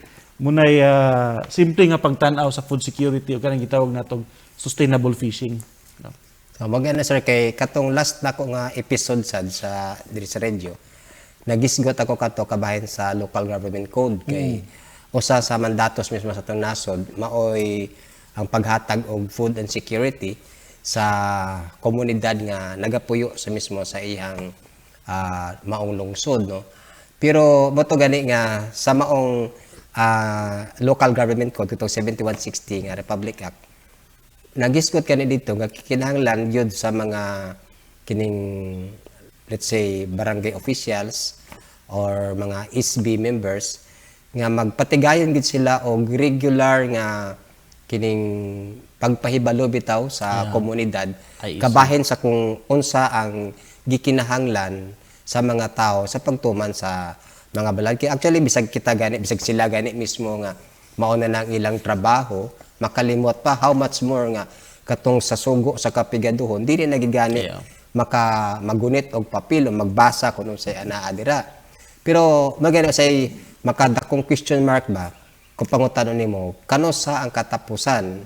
simple nga pagtan-aw sa food security o kanang gitawag natong sustainable fishing. No? So magana, sir, kay katong last nako nga episode sad sa diri sa radio. Nagisgot ako kato kabahin sa local government code kay usa sa mandatos mismo sa atong nasod maoy ang paghatag og food and security sa komunidad nga nagapuyo sa mismo sa iyang maong lungsod, no? Pero boto gani nga sa maong local government code, itong 7160 nga Republic Act. Nagisgot kani dito nga kinahanglan gyud sa mga kining, let's say, barangay officials or mga SB members nga magpatigayon gid sila og regular nga kining pagpahibalo bitaw sa komunidad IEC. Kabahin sa kung unsa ang gikinahanglan sa mga tao sa pagtuman sa mga balad. Kay actually bisag kita gani, bisag sila gani mismo nga mao na nang ilang trabaho, makalimot pa, how much more nga katong sa sugo sa kapigaduhon, dili na gid gani maka magunit og papel o magbasa kung unsay anaa dira. Pero magana say makadakong question mark ba kung pangutanon nimo kanusa ang katapusan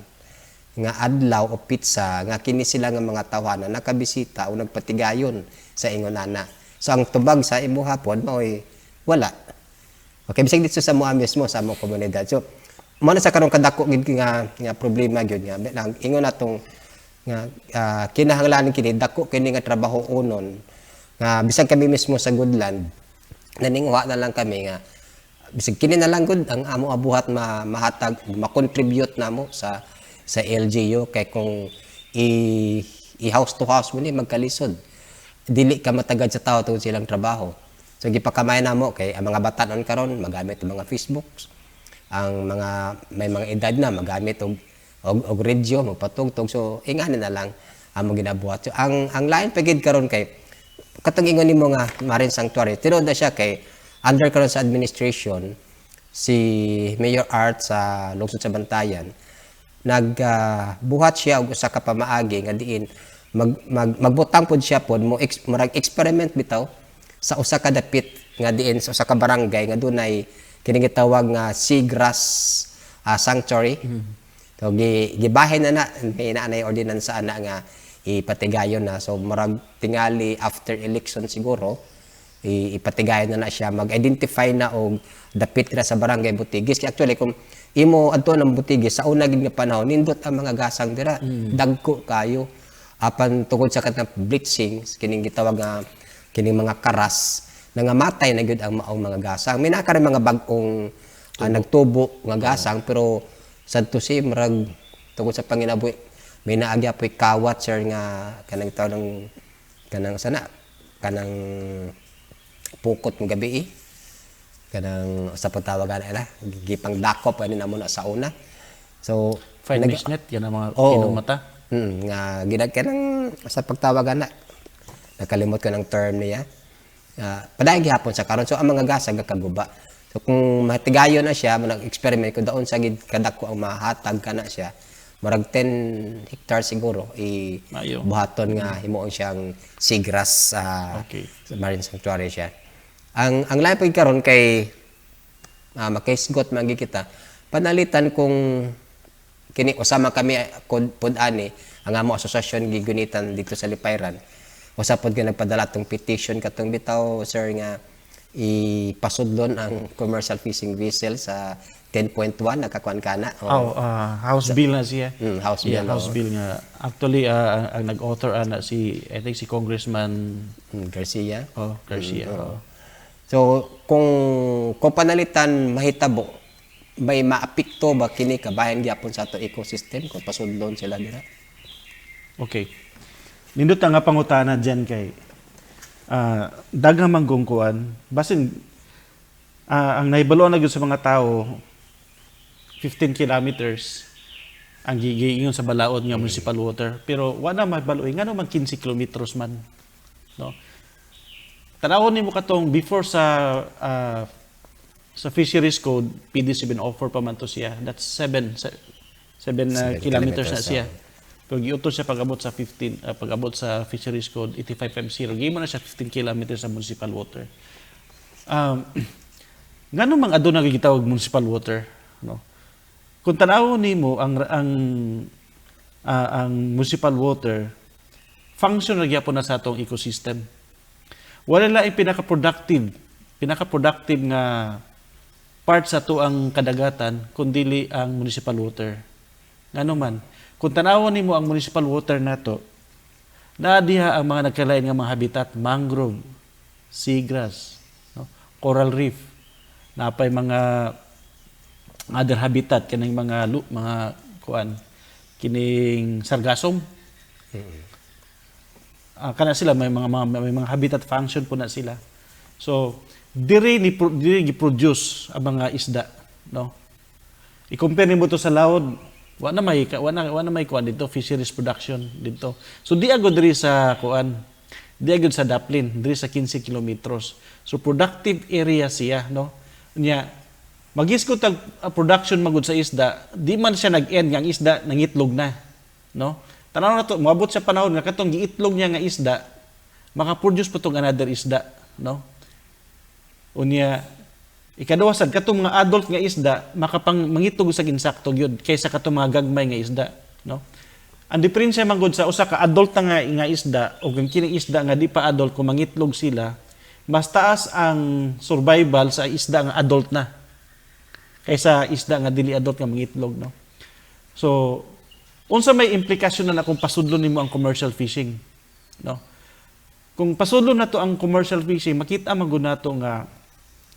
nga adlaw o petsa nga kini sila nga mga tawhana nakabisita o nagpatigayon sa ingon ana. So ang tubag sa imuha pod maoy wala. Okay, bisag dito sa mua mismo, sa among komunidad. So mao na sa karong kadako gid nga nga problema gyud nga lang ingon natong nga kinahanglan kini, dako kini nga trabaho unon nga bisag kami mismo sa Goodland naninguha na lang kami nga bisag kini na lang gud ang amo abuhat ma mahatag, ma-contribute namo sa LGU, kay kung i house to house mo ni magkalisod, dili ka matagad sa tao tungod silang trabaho. So gipakamay namo kay ang mga bata nun karon magamit og mga Facebook, ang mga may mga edad na magamit og radio, magpatugtog. So ingani na lang among ginabuhat. So ang lain pa gid karon kay katong ingon nimo nga Marine Sanctuary, tinuod na siya kay under karon sa administration si Mayor Art sa lungsod sa Bantayan, nagbuhat siya og usa ka pamaagi nga diin mag, mag magbutang pod siya pod mo murag experiment bitaw sa usa ka dapit nga diin sa usa ka barangay nga dunay kini gitawag nga seagrass sanctuary. So gibahin na na may naa na ordinansa ana nga ipatigayon na. So murag tingali after election siguro ipatigayon na na siya, mag-identify na og dapit ra sa barangay Butigis. Kay actually kung imo adto ng Butigis sa una gid nga panahon, nindot ang mga gasang dira, dagko kayo. Apan tungod sa katong bleaching, kining gitawag nga kining mga karas, nangamatay na gyud ang maong mga gasang. May naa karon mga bag-ong nagtubo nga gasang, pero sad to say murag tungod sa panginabuhi may naa gyapoy kawat, sir, nga kanang tawag ng kanang sana kanang pukot ng gabi eh. Kanang sa pagtawagan nila gipang dakop ani namo na sa una. So Fine mesh net, yan ang mga Oo. Kinumata. Nga ginag kanang sa pagtawagan na nakalimot ko ng term niya. Padayon gihapon sa karon. So ang mga gasa gakaguba. So kung matigayon na siya, nag-experiment ko daon sa gid kadako ang mahatag kana siya. Murag 10 hectares siguro i Maayo. Buhaton nga himuon siyang seagrass sa Marine Sanctuary siya. Ang lain pag karon kay makaisgot man gyud kita. Panalitan kung kini usama kami pod ani ang amo asosasyon gigunitan dito sa Lipayran. Usa pod ka nagpadala tong petition katong bitaw, sir, nga ipasudlon ang commercial fishing vessel sa 10.1, nakakuan kana. Oh, House bill na siya. House Yeah, bill. House bill nga. Actually, ang nag-author ana si, I think, si Congressman Garcia. Oh, Garcia. Oh. So kung panalitan mahitabo, may maapekto ba kini kabahin gyapon sa ato ecosystem kung pasudlon sila dira? Okay. Nindot ang nga pangutana diyan kay daghang manggong kuan basin ang nahibaloan na gyud sa mga tao, 15 kilometers ang gigiingon sa balaod nga municipal water, pero wala mahibaloy ngano man 15 kilometros man, no? Tanawon nimo katong before sa Fisheries Code PD 704 pa man to siya, that's 7 7 7 kilometers na kilometers, siya, pero giutos siya pag-abot sa 15, pag-abot sa Fisheries Code 8550, gihimo na siya 15 kilometers sa municipal water. Ngano mang aduna gitawag municipal water, no? Kung tan-awon nimo ang municipal water, function na gyapon na sa atong ecosystem. Wala laing pinaka-productive nga part sa ato ang kadagatan kun dili ang municipal water. Ngano man, kung tan-awon nimo ang municipal water nato, naa diha ang mga nagkalain nga mga habitat, mangrove, seagrass, no? Coral reef, napay mga other habitat kaning mga kuan. Kining sargassum. Kana sila may mga habitat function po na sila. So diri ni diri gi-produce ang mga isda, no? I-compare nimo to sa laod, wa na may kuan dito, fisheries production dito. So di agad diri sa kuan, di agad sa Daplin, diri sa 15 kilometros. So productive area siya, no? Nya magisgo tag production magud sa isda, di man siya nag-end nga ang isda nangitlog na, no? Tanaw na to, moabot sa panahon nga katong giitlog niya nga isda, maka-produce pa tong another isda, no? Unya, ikaduha sad, katong mga adult nga isda makapang mangitlog sa insakto gyud kaysa katong mga gagmay nga isda, no? Ang diferensya man gud sa usa ka adult na nga isda o ang kining isda nga di pa adult, kung mangitlog sila, mas taas ang survival sa isda nga adult na kaysa isda nga dili adult nga mangitlog, no? So unsa may implikasyon na kung pasudlon nimo ang commercial fishing, no? Kung pasudlon nato ang commercial fishing, makita man gud nato nga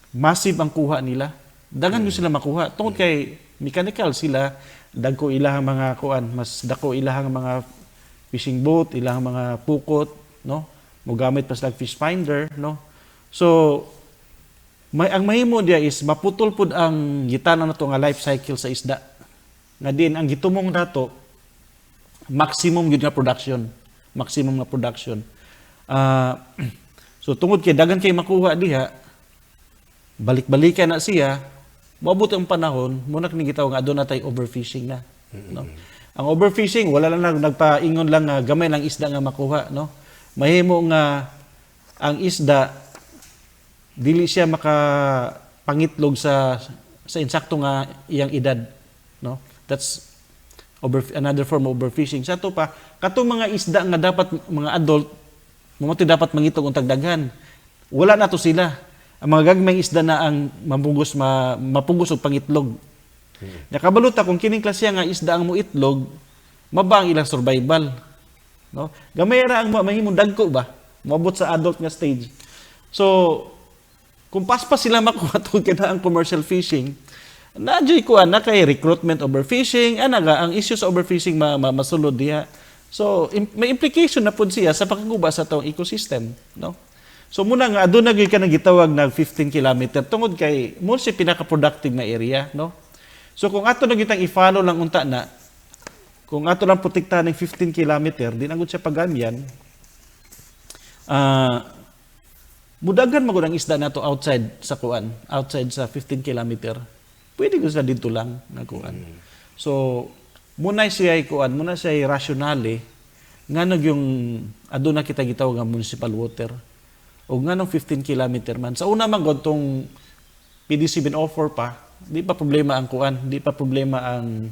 massive ang kuha nila. Daghan gyud sila makuha tungod kay mechanical sila, dagko ilahang mga kuan, mas dako ilahang mga fishing boat, ilahang mga pukot, no? Mogamit pa sila og fish finder, no? So may ang mahimo diya is maputol pud ang gitanan nato nga life cycle sa isda. Nga din ang gitumong nato maximum gyud nga production, maximum nga production. So tungod kay daghan kay makuha diha, balik-balikan na siya, moabot ang panahon, muna kini gitawag nga aduna tay overfishing na, no? Ang overfishing, wala lang nagpaingon lang nga gamay lang isda nga makuha, no? Mahimo nga ang isda dili siya makapangitlog sa insakto nga iyang edad, no? That's another form of overfishing. Sa ato pa, katong mga isda nga dapat mga adult, mao dapat mangitlog og tagdaghan. Wala na to sila. Ang mga gagmayng isda na ang mapugos og pangitlog. Nakabalo ta kung kining klase nga isda ang moitlog, maba ang ilang survival. No? Gamay ra ang mahimong dagko ba? Moabot sa adult nga stage. So, kung paspas sila makuha tungod kay ang commercial fishing, na kuan na kay recruitment overfishing, ana ga ang issue sa overfishing masulod diha. So, may implication na pud siya sa pagkaguba sa atong ecosystem, no? So muna nga aduna gyud ka nang gitawag nag 15 kilometer tungod kay mo siya pinaka-productive na area, no? So kung ato na gyud i-follow lang unta na, kung ato lang protektahan ng 15 kilometer, di na gud siya pagamyan. Mudagan magud ang isda nato outside sa kuan, outside sa 15 kilometer. Pwede ko sa dito lang nga kuan. So muna siya kuan, muna siya rationale nganong yung aduna kita gitawag nga municipal water. O nganong 15 kilometer man. Sa una man gud tong PD 704 pa, di pa problema ang kuan, di pa problema ang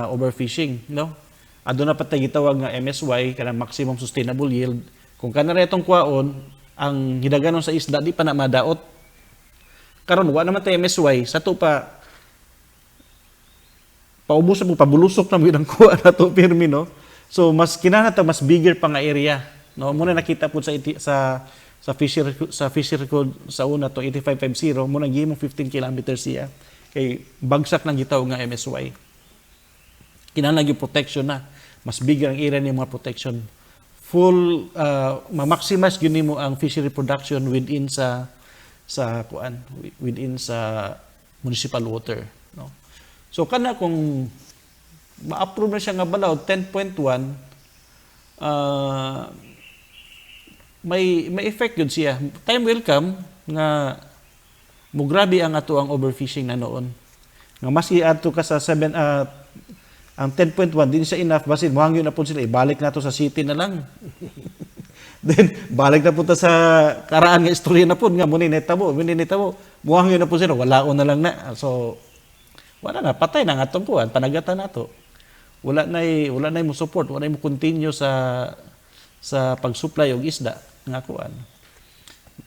overfishing, no? Aduna pa tay gitawag nga MSY, kanang maximum sustainable yield. Kung kana ra itong kuwaon, ang hidaganon sa isda di pa na madaot. Karon wa naman tay MSY, sa to pa paubos mo, pabulusok na mo ang kuha na to pirmi, no? So mas kinahanglan ta mas bigger pa nga area, no? Muna nakita po sa fishery code sa una to 8550, mo nang gihimong 15 kilometers siya kay bagsak nang gitawag nga MSY. Kinahanglan yung protection na mas bigger ang area ni mga protection, full ma-maximize gyud nimo ang fishery production within sa kuan, within sa municipal water, no? So kana kung ma-approve na siya nga balaod 10.1, may effect yun siya. Time will come nga mugrabe ang ato ang overfishing na noon nga maski adto ka sa 7, ang 10.1 din siya enough, basin mohangyo na po sila, ibalik na to sa city na lang. Then balik na po ta sa karaan nga istorya na po nga muni nitabo, mohangyo na po sila, wala na lang na. So wala na, patay na nga atong kuan, panagatan nato. Wala na mo support, wala na mo continue sa pag-supply og isda nga kuan.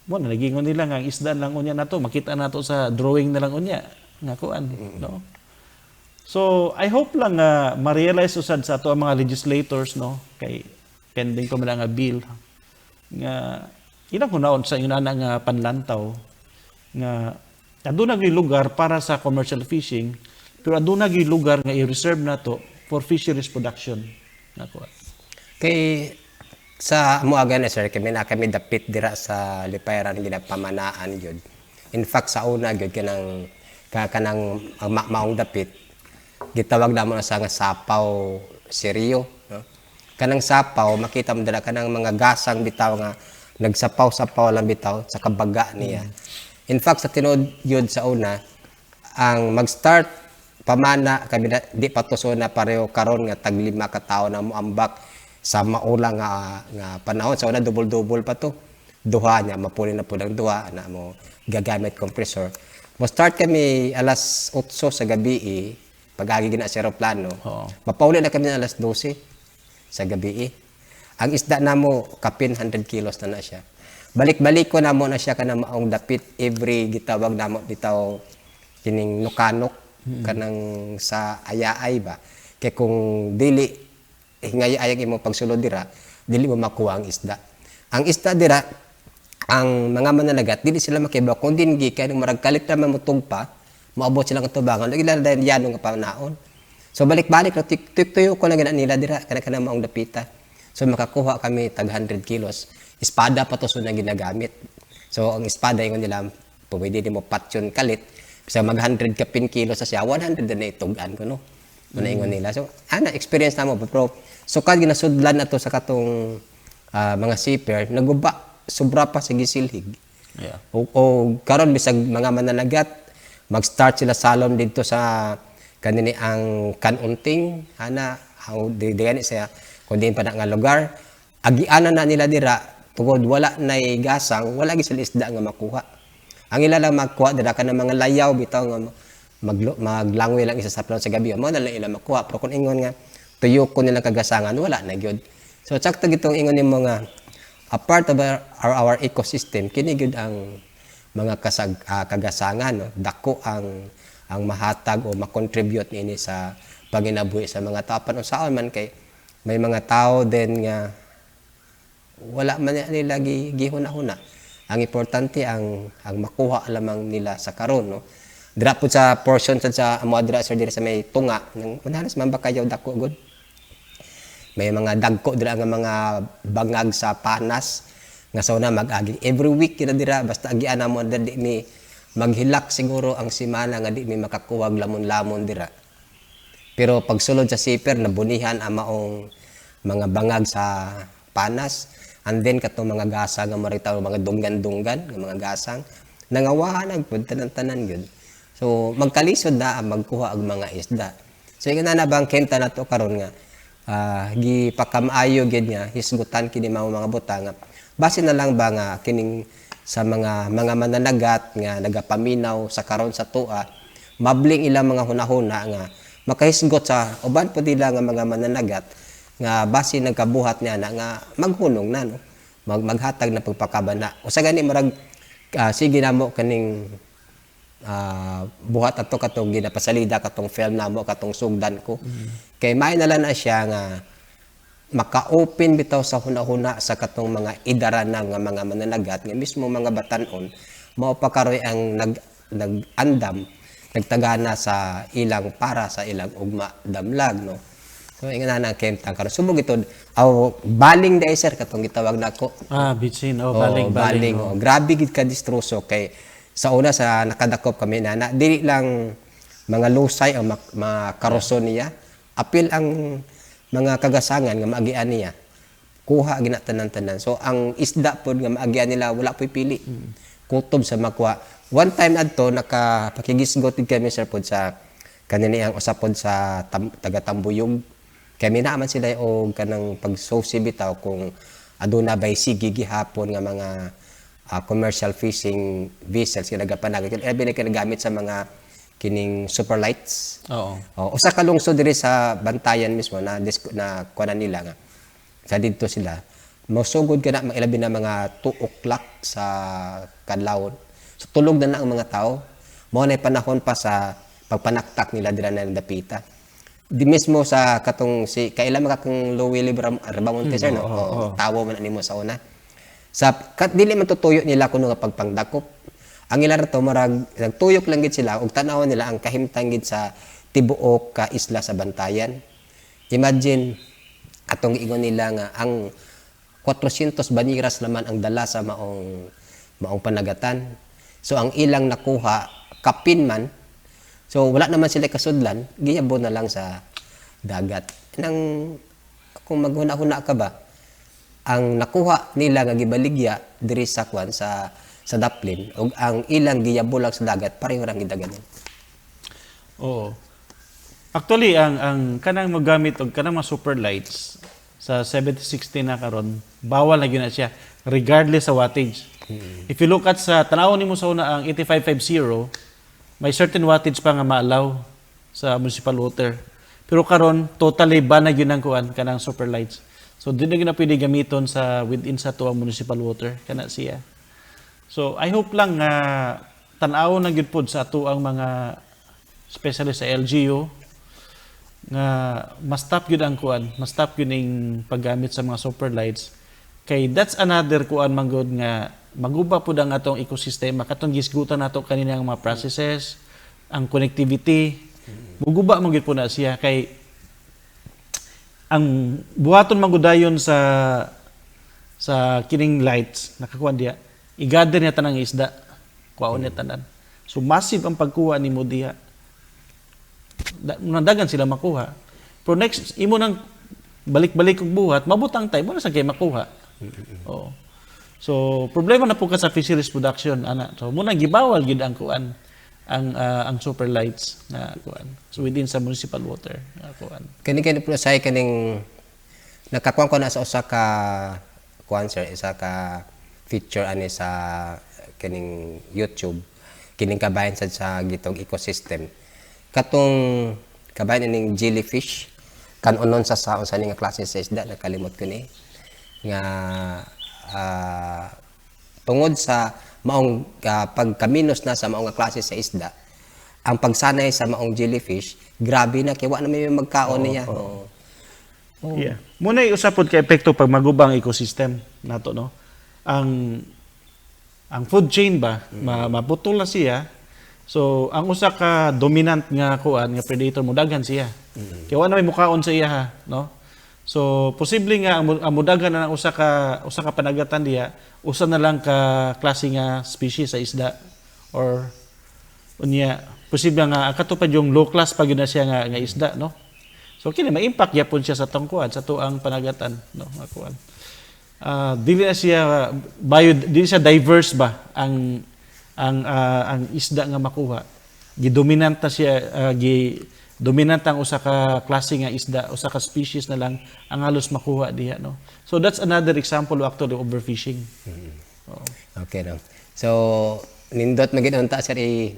Mo na nagingon nila nga ang isda lang unya nato makita nato sa drawing na lang unya nga kuan, no? So I hope lang nga ma-realize usad sa ato ang mga legislators, no, kay pending pa man nga bill nga ilang hunaon sa inana nga panlantaw nga aduna gyud lugar para sa commercial fishing, pero aduna gyud lugar nga i-reserve nato for fisheries production. Nako. Kay sa amuagan na, sir, kami na kami dapit dira sa Lipayran, ginapamanaan gyud. In fact, sa una gyud kanang kanang ang maong dapit gitawag namo na sa nga sapaw seryo, no? Kanang sapaw, makita mo dira kanang mga gasang bitaw nga nagsapaw-sapaw lang bitaw sa kabaga niya. In fact, sa tinuod yun sa una, ang mag-start pamana kami na, di pa to so na pareho karon nga tag 5 ka tawo na moambak sa maula nga nga panahon. Sa una, double-double pa to, duha niya mapuli na pud ang duha na mo gagamit compressor. Mo start kami alas 8 sa gabi eh, pag-agi gina sa eroplano. Mapauli na kami ng alas 12 sa gabi eh. Ang isda namo kapin 100 kilos na na siya. Balik-balik ko namo na siya kanang maong dapit every gitawag namo bitaw kining nukanok, kanang sa ayaay ba, kay kung dili hingay ayag imo pagsulod dira, dili mo makuha ang isda. Ang isda dira, ang mga mananagat dili sila makibaw kung dingi, kay nung marag kalit ra man motugpa, moabot sila ng tubangan lagi lang dahil yan nga panaon. So balik-balik ra, tuyo ko lang gina nila dira kana kana maong dapita. So makakuha kami tag 100 kilos. Espada pa to so na ginagamit. So ang espada, ingon nila, pwede nimo patyon kalit bisa mag 100 kapin kilos sa siya, 100 na itugan ko, no. Muna ingon nila. So ana experience namo, pero sukad ginasudlan na to sa katong mga seafarer, naguba, sobra pa sa gisilhig. O karon bisag mga mananagat mag-start sila salom dito sa kanini ang kanunting ana ang di, di gani siya kung diin pa na nga lugar, agianan na nila dira tungod wala nay gasang, wala gyud sila isda nga makuha. Ang ila lang makuha dira kanang mga layaw bitaw nga maglangoy lang isa sa plano sa gabi, mo na lang ila makuha. Pero kung ingon nga tuyo ko nilang kagasangan, wala na gyud. So sakto gitong ingon nimo nga a part of our ecosystem kini gyud ang mga kagasangan, no? Dako ang mahatag o makontribute niini sa panginabuhi sa mga tao. Apan unsaon man kay may mga tao din nga wala man nila gihuna-huna. Ang importante ang makuha lamang nila sa karon, no. Dira pud sa portion sa amo dira, sir, dira sa may tunga nang unahan sa Mambakayaw, dako gud. May mga dagko dira nga mga bangag sa panas nga sa una mag-agi every week kita dira. Basta agian namo dira, di mi maghilak siguro ang simana nga di mi makakuha og lamon-lamon dira. Pero pagsulod sa siper, nabunihan ang maong mga bangag sa panas, and then katong mga gasa nga maritaw, mga dunggan-dunggan nga mga gasang nangawahan ang pud tanan-tanan gyud. So magkalisod na ang magkuha og mga isda. So ingon na bang kenta nato karon nga gipakamaayo gyud nga hisgutan kini mga butang nga base na lang ba nga kining sa mga mananagat nga nagapaminaw sa karon sa tua, mabling ilang mga hunahuna nga makahisgot sa uban po nila nga mga mananagat nga base nagkabuhat niya na nga maghunong na, no, maghatag na pagpakabana. Usa gani marag sige namo kaning buhat ato katong ginapasalida katong film namo katong Sugdan Ko, kay may na lang na siya nga maka-open bitaw sa hunahuna sa katong mga idaran na nga mga mananagat nga mismo mga batanon mao pa karoy ang nag-andam, nagtagana sa ilang para sa ilang ugma damlag, no. So ingon na ang kemtang karon subong ito aw baling dai, sir, katong gitawag nako. Ah, bitsin. Oh, Oh, baling, baling. Baling. Oh. Grabe gid ka distroso kay sa una sa nakadakop kami na dili lang mga lusay o mga karoso niya, apil ang mga kagasangan nga maagian niya. Kuha gina tanan-tanan. So ang isda pod nga maagian nila, wala po'y pili. Kutob sa makuha. One time adto nakapakigisgot gid kami, sir, pod sa kanini ang usa pod sa taga Tambuyog. Kay naman sila og kanang pagsusi bitaw kung aduna bay sige gihapon nga mga commercial fishing vessels nga nagapanagit. Labi na kinagamit sa mga kining super lights. Oh, usa ka lungsod diri sa Bantayan mismo na na kuan nila nga sa didto sila mosugod ka na mga ilabi na mga 2 o'clock sa kadlawon. So tulog na na ang mga tao. Mao na panahon pa sa pagpanaktak nila dira na dapita. Di mismo sa katong si kaila makakang Louie Rebamonte, sir, no. Oh, tawo man nimo sa una. Sa kat dili man tutuyo nila kuno nga pagpangdakop. Ang ila to marag nagtuyok lang gid sila ug tan-awon nila ang kahimtang gid sa tibuok ka isla sa Bantayan. Imagine atong giingon nila nga ang 400 banyeras naman ang dala sa maong maong panagatan. So ang ilang nakuha kapin man. So wala naman sila kasudlan, giyabo na lang sa dagat. Nang kung maghuna-huna ka ba, ang nakuha nila nga gibaligya diri sa kwan sa Daplin ug ang ilang giyabo lang sa dagat, pareho ra gidaganan. Oo. Actually, ang kanang magamit og kanang mga super lights sa 7060 na karon, bawal na gyud na siya regardless sa wattage. If you look at sa tan-awon nimo sa una ang 8550, may certain wattage pa nga ma-allow sa municipal water. Pero karon totally ban na gyud ang kuan kanang super lights. So di na gyud na pwede gamiton sa within sa tuang municipal water kana siya. So I hope lang nga tan-awon na gyud pod sa ato ang mga especially sa LGU nga ma-stop gyud ang kuan, ma-stop gyud ning paggamit sa mga super lights kay that's another kuan man gud nga maguba pud ang atong ekosistema, katong gisgutan nato kanina ang mga processes, ang connectivity, muguba man gyud po na siya kay ang buhaton man gud dayon sa kining lights nakakuan diya, i-gather niya tanang isda, kuhaon niya tanan. So massive ang pagkuha nimo diha, nandagan sila makuha. Pero next imo nang balik-balik og buhat, mabutang tay mo na sa kay makuha. Oo. So problema na po ka sa fisheries production ana. So muna gibawal gid ang kuan, ang super lights na kuan. So within sa municipal water nga kuan. Kani kani po say kaning nakakuan ko na sa usa ka kuan, sir, isa ka feature ani sa kining YouTube, kining kabahin sad sa gitog ecosystem, katong kabahin ining jellyfish kanunon sa unsa ni nga klase sa isda, nakalimot ko ni nga tungod sa maong pagkaminos na sa maong nga klase sa isda, ang pagsanay sa maong jellyfish grabe na kay wa na may magkaon niya. Oo. Yeah. Muna usa pod ka epekto pag maguba ang ecosystem nato, no. Ang food chain ba, maputol na siya. So ang usa ka dominant nga kuan nga predator mo daghan siya. Kay wa na may mukaon sa iya ha, no? So posible nga ang mudagan na ang usa ka panagatan diha, usa na lang ka klase nga species sa isda or unya posible nga ang kato pa yung low class pa gyud na siya nga isda, no? So kini ma-impact gyapon siya sa tungkuan sa tuang panagatan, no, nga kuan. Dili na siya bio, dili siya diverse ba ang isda nga makuha. Gidominant na siya, gi dominant ang usa ka klase nga isda, usa ka species na lang ang halos makuha diha, no. So that's another example of actually overfishing. Oo. Okay, no. So nindot magid unta, sir, i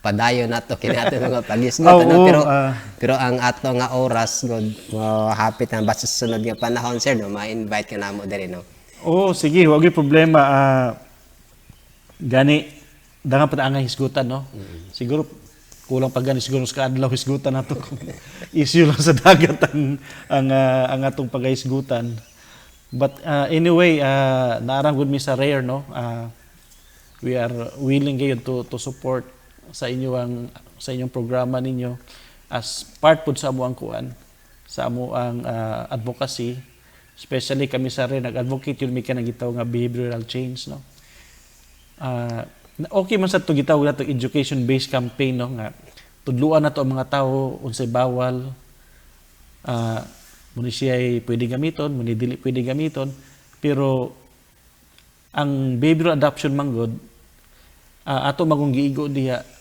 padayon nato kini ato mga pagisgot, Oo, ano, pero pero ang ato nga oras god mo hapit na. Basta sa sunod nga panahon, sir, no, ma-invite ka namo diri, no. Oo, sige, wag gyud problema. Gani dangan pa ang hisgutan, no. Siguro kulang pa gani siguro sa kaadlaw hisgutan nato kung issue lang sa dagat ang atong pagahisgutan. But anyway, naarang gud mi sa RARE, no. We are willing kayo to support sa inyong programa ninyo as part pud sa amuang kuan, sa amuang advocacy, especially kami sa RARE nag-advocate yun mi kanang gitawag nga behavioral change, no. Okay man sa to gitawag nato education based campaign, no, nga tudluan nato ang mga tao unsay bawal, muni siya ay pwede gamiton, muni dili pwede gamiton. Pero ang behavioral adoption manggod, ato magong giigo diha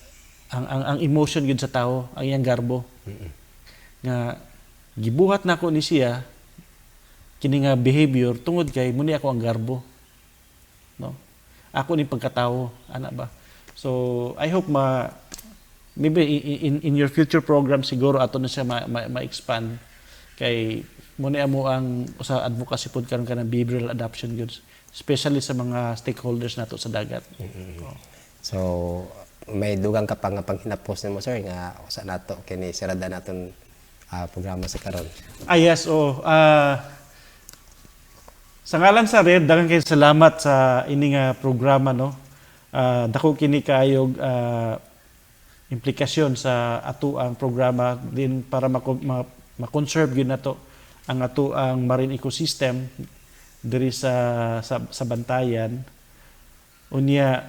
ang emotion gyud sa tao, ang iyang garbo nga gibuhat nako ni siya kini nga behavior tungod kay muni ako ang garbo, no, ako ni pagkatao ana ba. So I hope ma maybe in your future program siguro ato na siya ma-expand kay muna amo ang sa advocacy pod karon kanang behavioral adoption goods, especially sa mga stakeholders nato sa dagat. Oo. So may dugang ka pa nga panghinapos nimo, sir, nga usa nato kini sirada naton programa sa karon? Ah, yes, oh. Sa ngalan sa RARE, daghang kay salamat sa ini nga programa, no. Dako kini kaayog implikasyon sa ato ang programa din para Ma-conserve gyud nato ang ato ang marine ecosystem diri sa Bantayan. Unya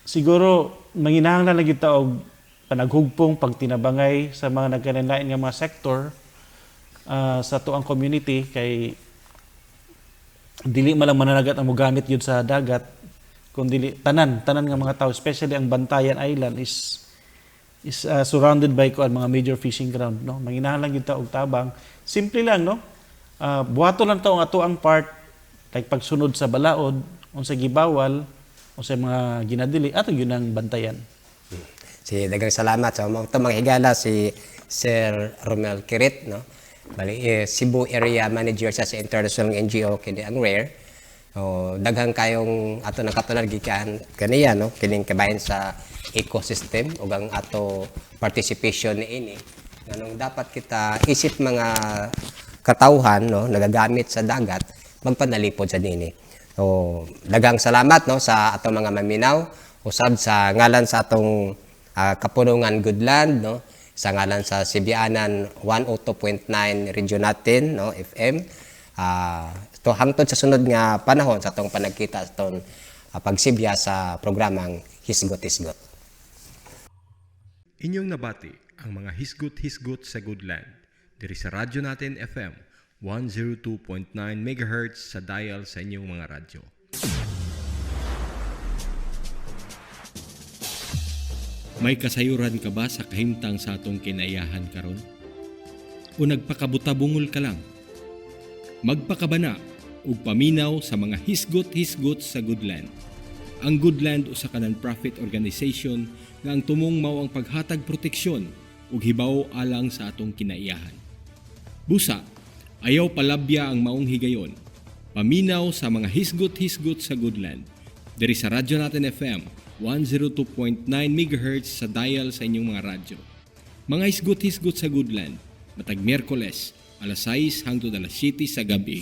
siguro manginahanglan lang gyud ta og panaghugpong, pagtinabangay sa mga nagkalain nga mga sektor sa atuang community, kay dili man lang mananagat ang mogamit gyud sa dagat kun dili tanan tanan nga mga tao, especially ang Bantayan Island is surrounded by kuan, mga major fishing ground, no? Manginahanglan gyud ta og tabang. Simple lang, no? Buhaton lang ta ang ato ang part, like pagsunod sa balaod, unsa gibawal, unsa mga ginadili, ato gyud ang bantayan. Si daghang salamat sa so, mga higala, si Sir Romel Quirit, no? Bali eh, Cebu Area Manager sa international NGO kini ang RARE. O, daghang kayong ato nakatunan gikan kaniya, no, kining kabahin sa ecosystem ug ang ato participation niini, nganong dapat kita isip mga katawhan, no, nagagamit sa dagat, magpanalipod sa nini. So daghang salamat, no, sa atong mga maminaw usab sa ngalan sa atong Kapunungan Goodland, no, sa ngalan sa Sibianan 102.9 Radyo Natin, no, FM. To hangtod sa sunod nga panahon sa atong panagkita sa atong pagsibya sa programang Hisgot-Hisgot. Inyong nabati ang mga hisgot-hisgot sa Goodland diri sa Radyo Natin FM 102.9 MHz sa dial sa inyong mga radyo. May kasayuran ka ba sa kahimtang sa atong kinaiyahan karon? O nagpakabutabungol ka lang? Magpakabana ug paminaw sa mga hisgot-hisgot sa Goodland. Ang Goodland usa ka non-profit organization nga ang tumong mao ang paghatag proteksyon ug hibaw alang sa atong kinaiyahan. Busa, ayaw palabya ang maong higayon. Paminaw sa mga hisgot-hisgot sa Goodland. Diri sa Radyo Natin FM 102.9 MHz sa dial sa inyong mga radyo. Mga hisgot-hisgot sa Goodland, matag Miyerkules, alas 6 hangtod alas 7 sa gabi.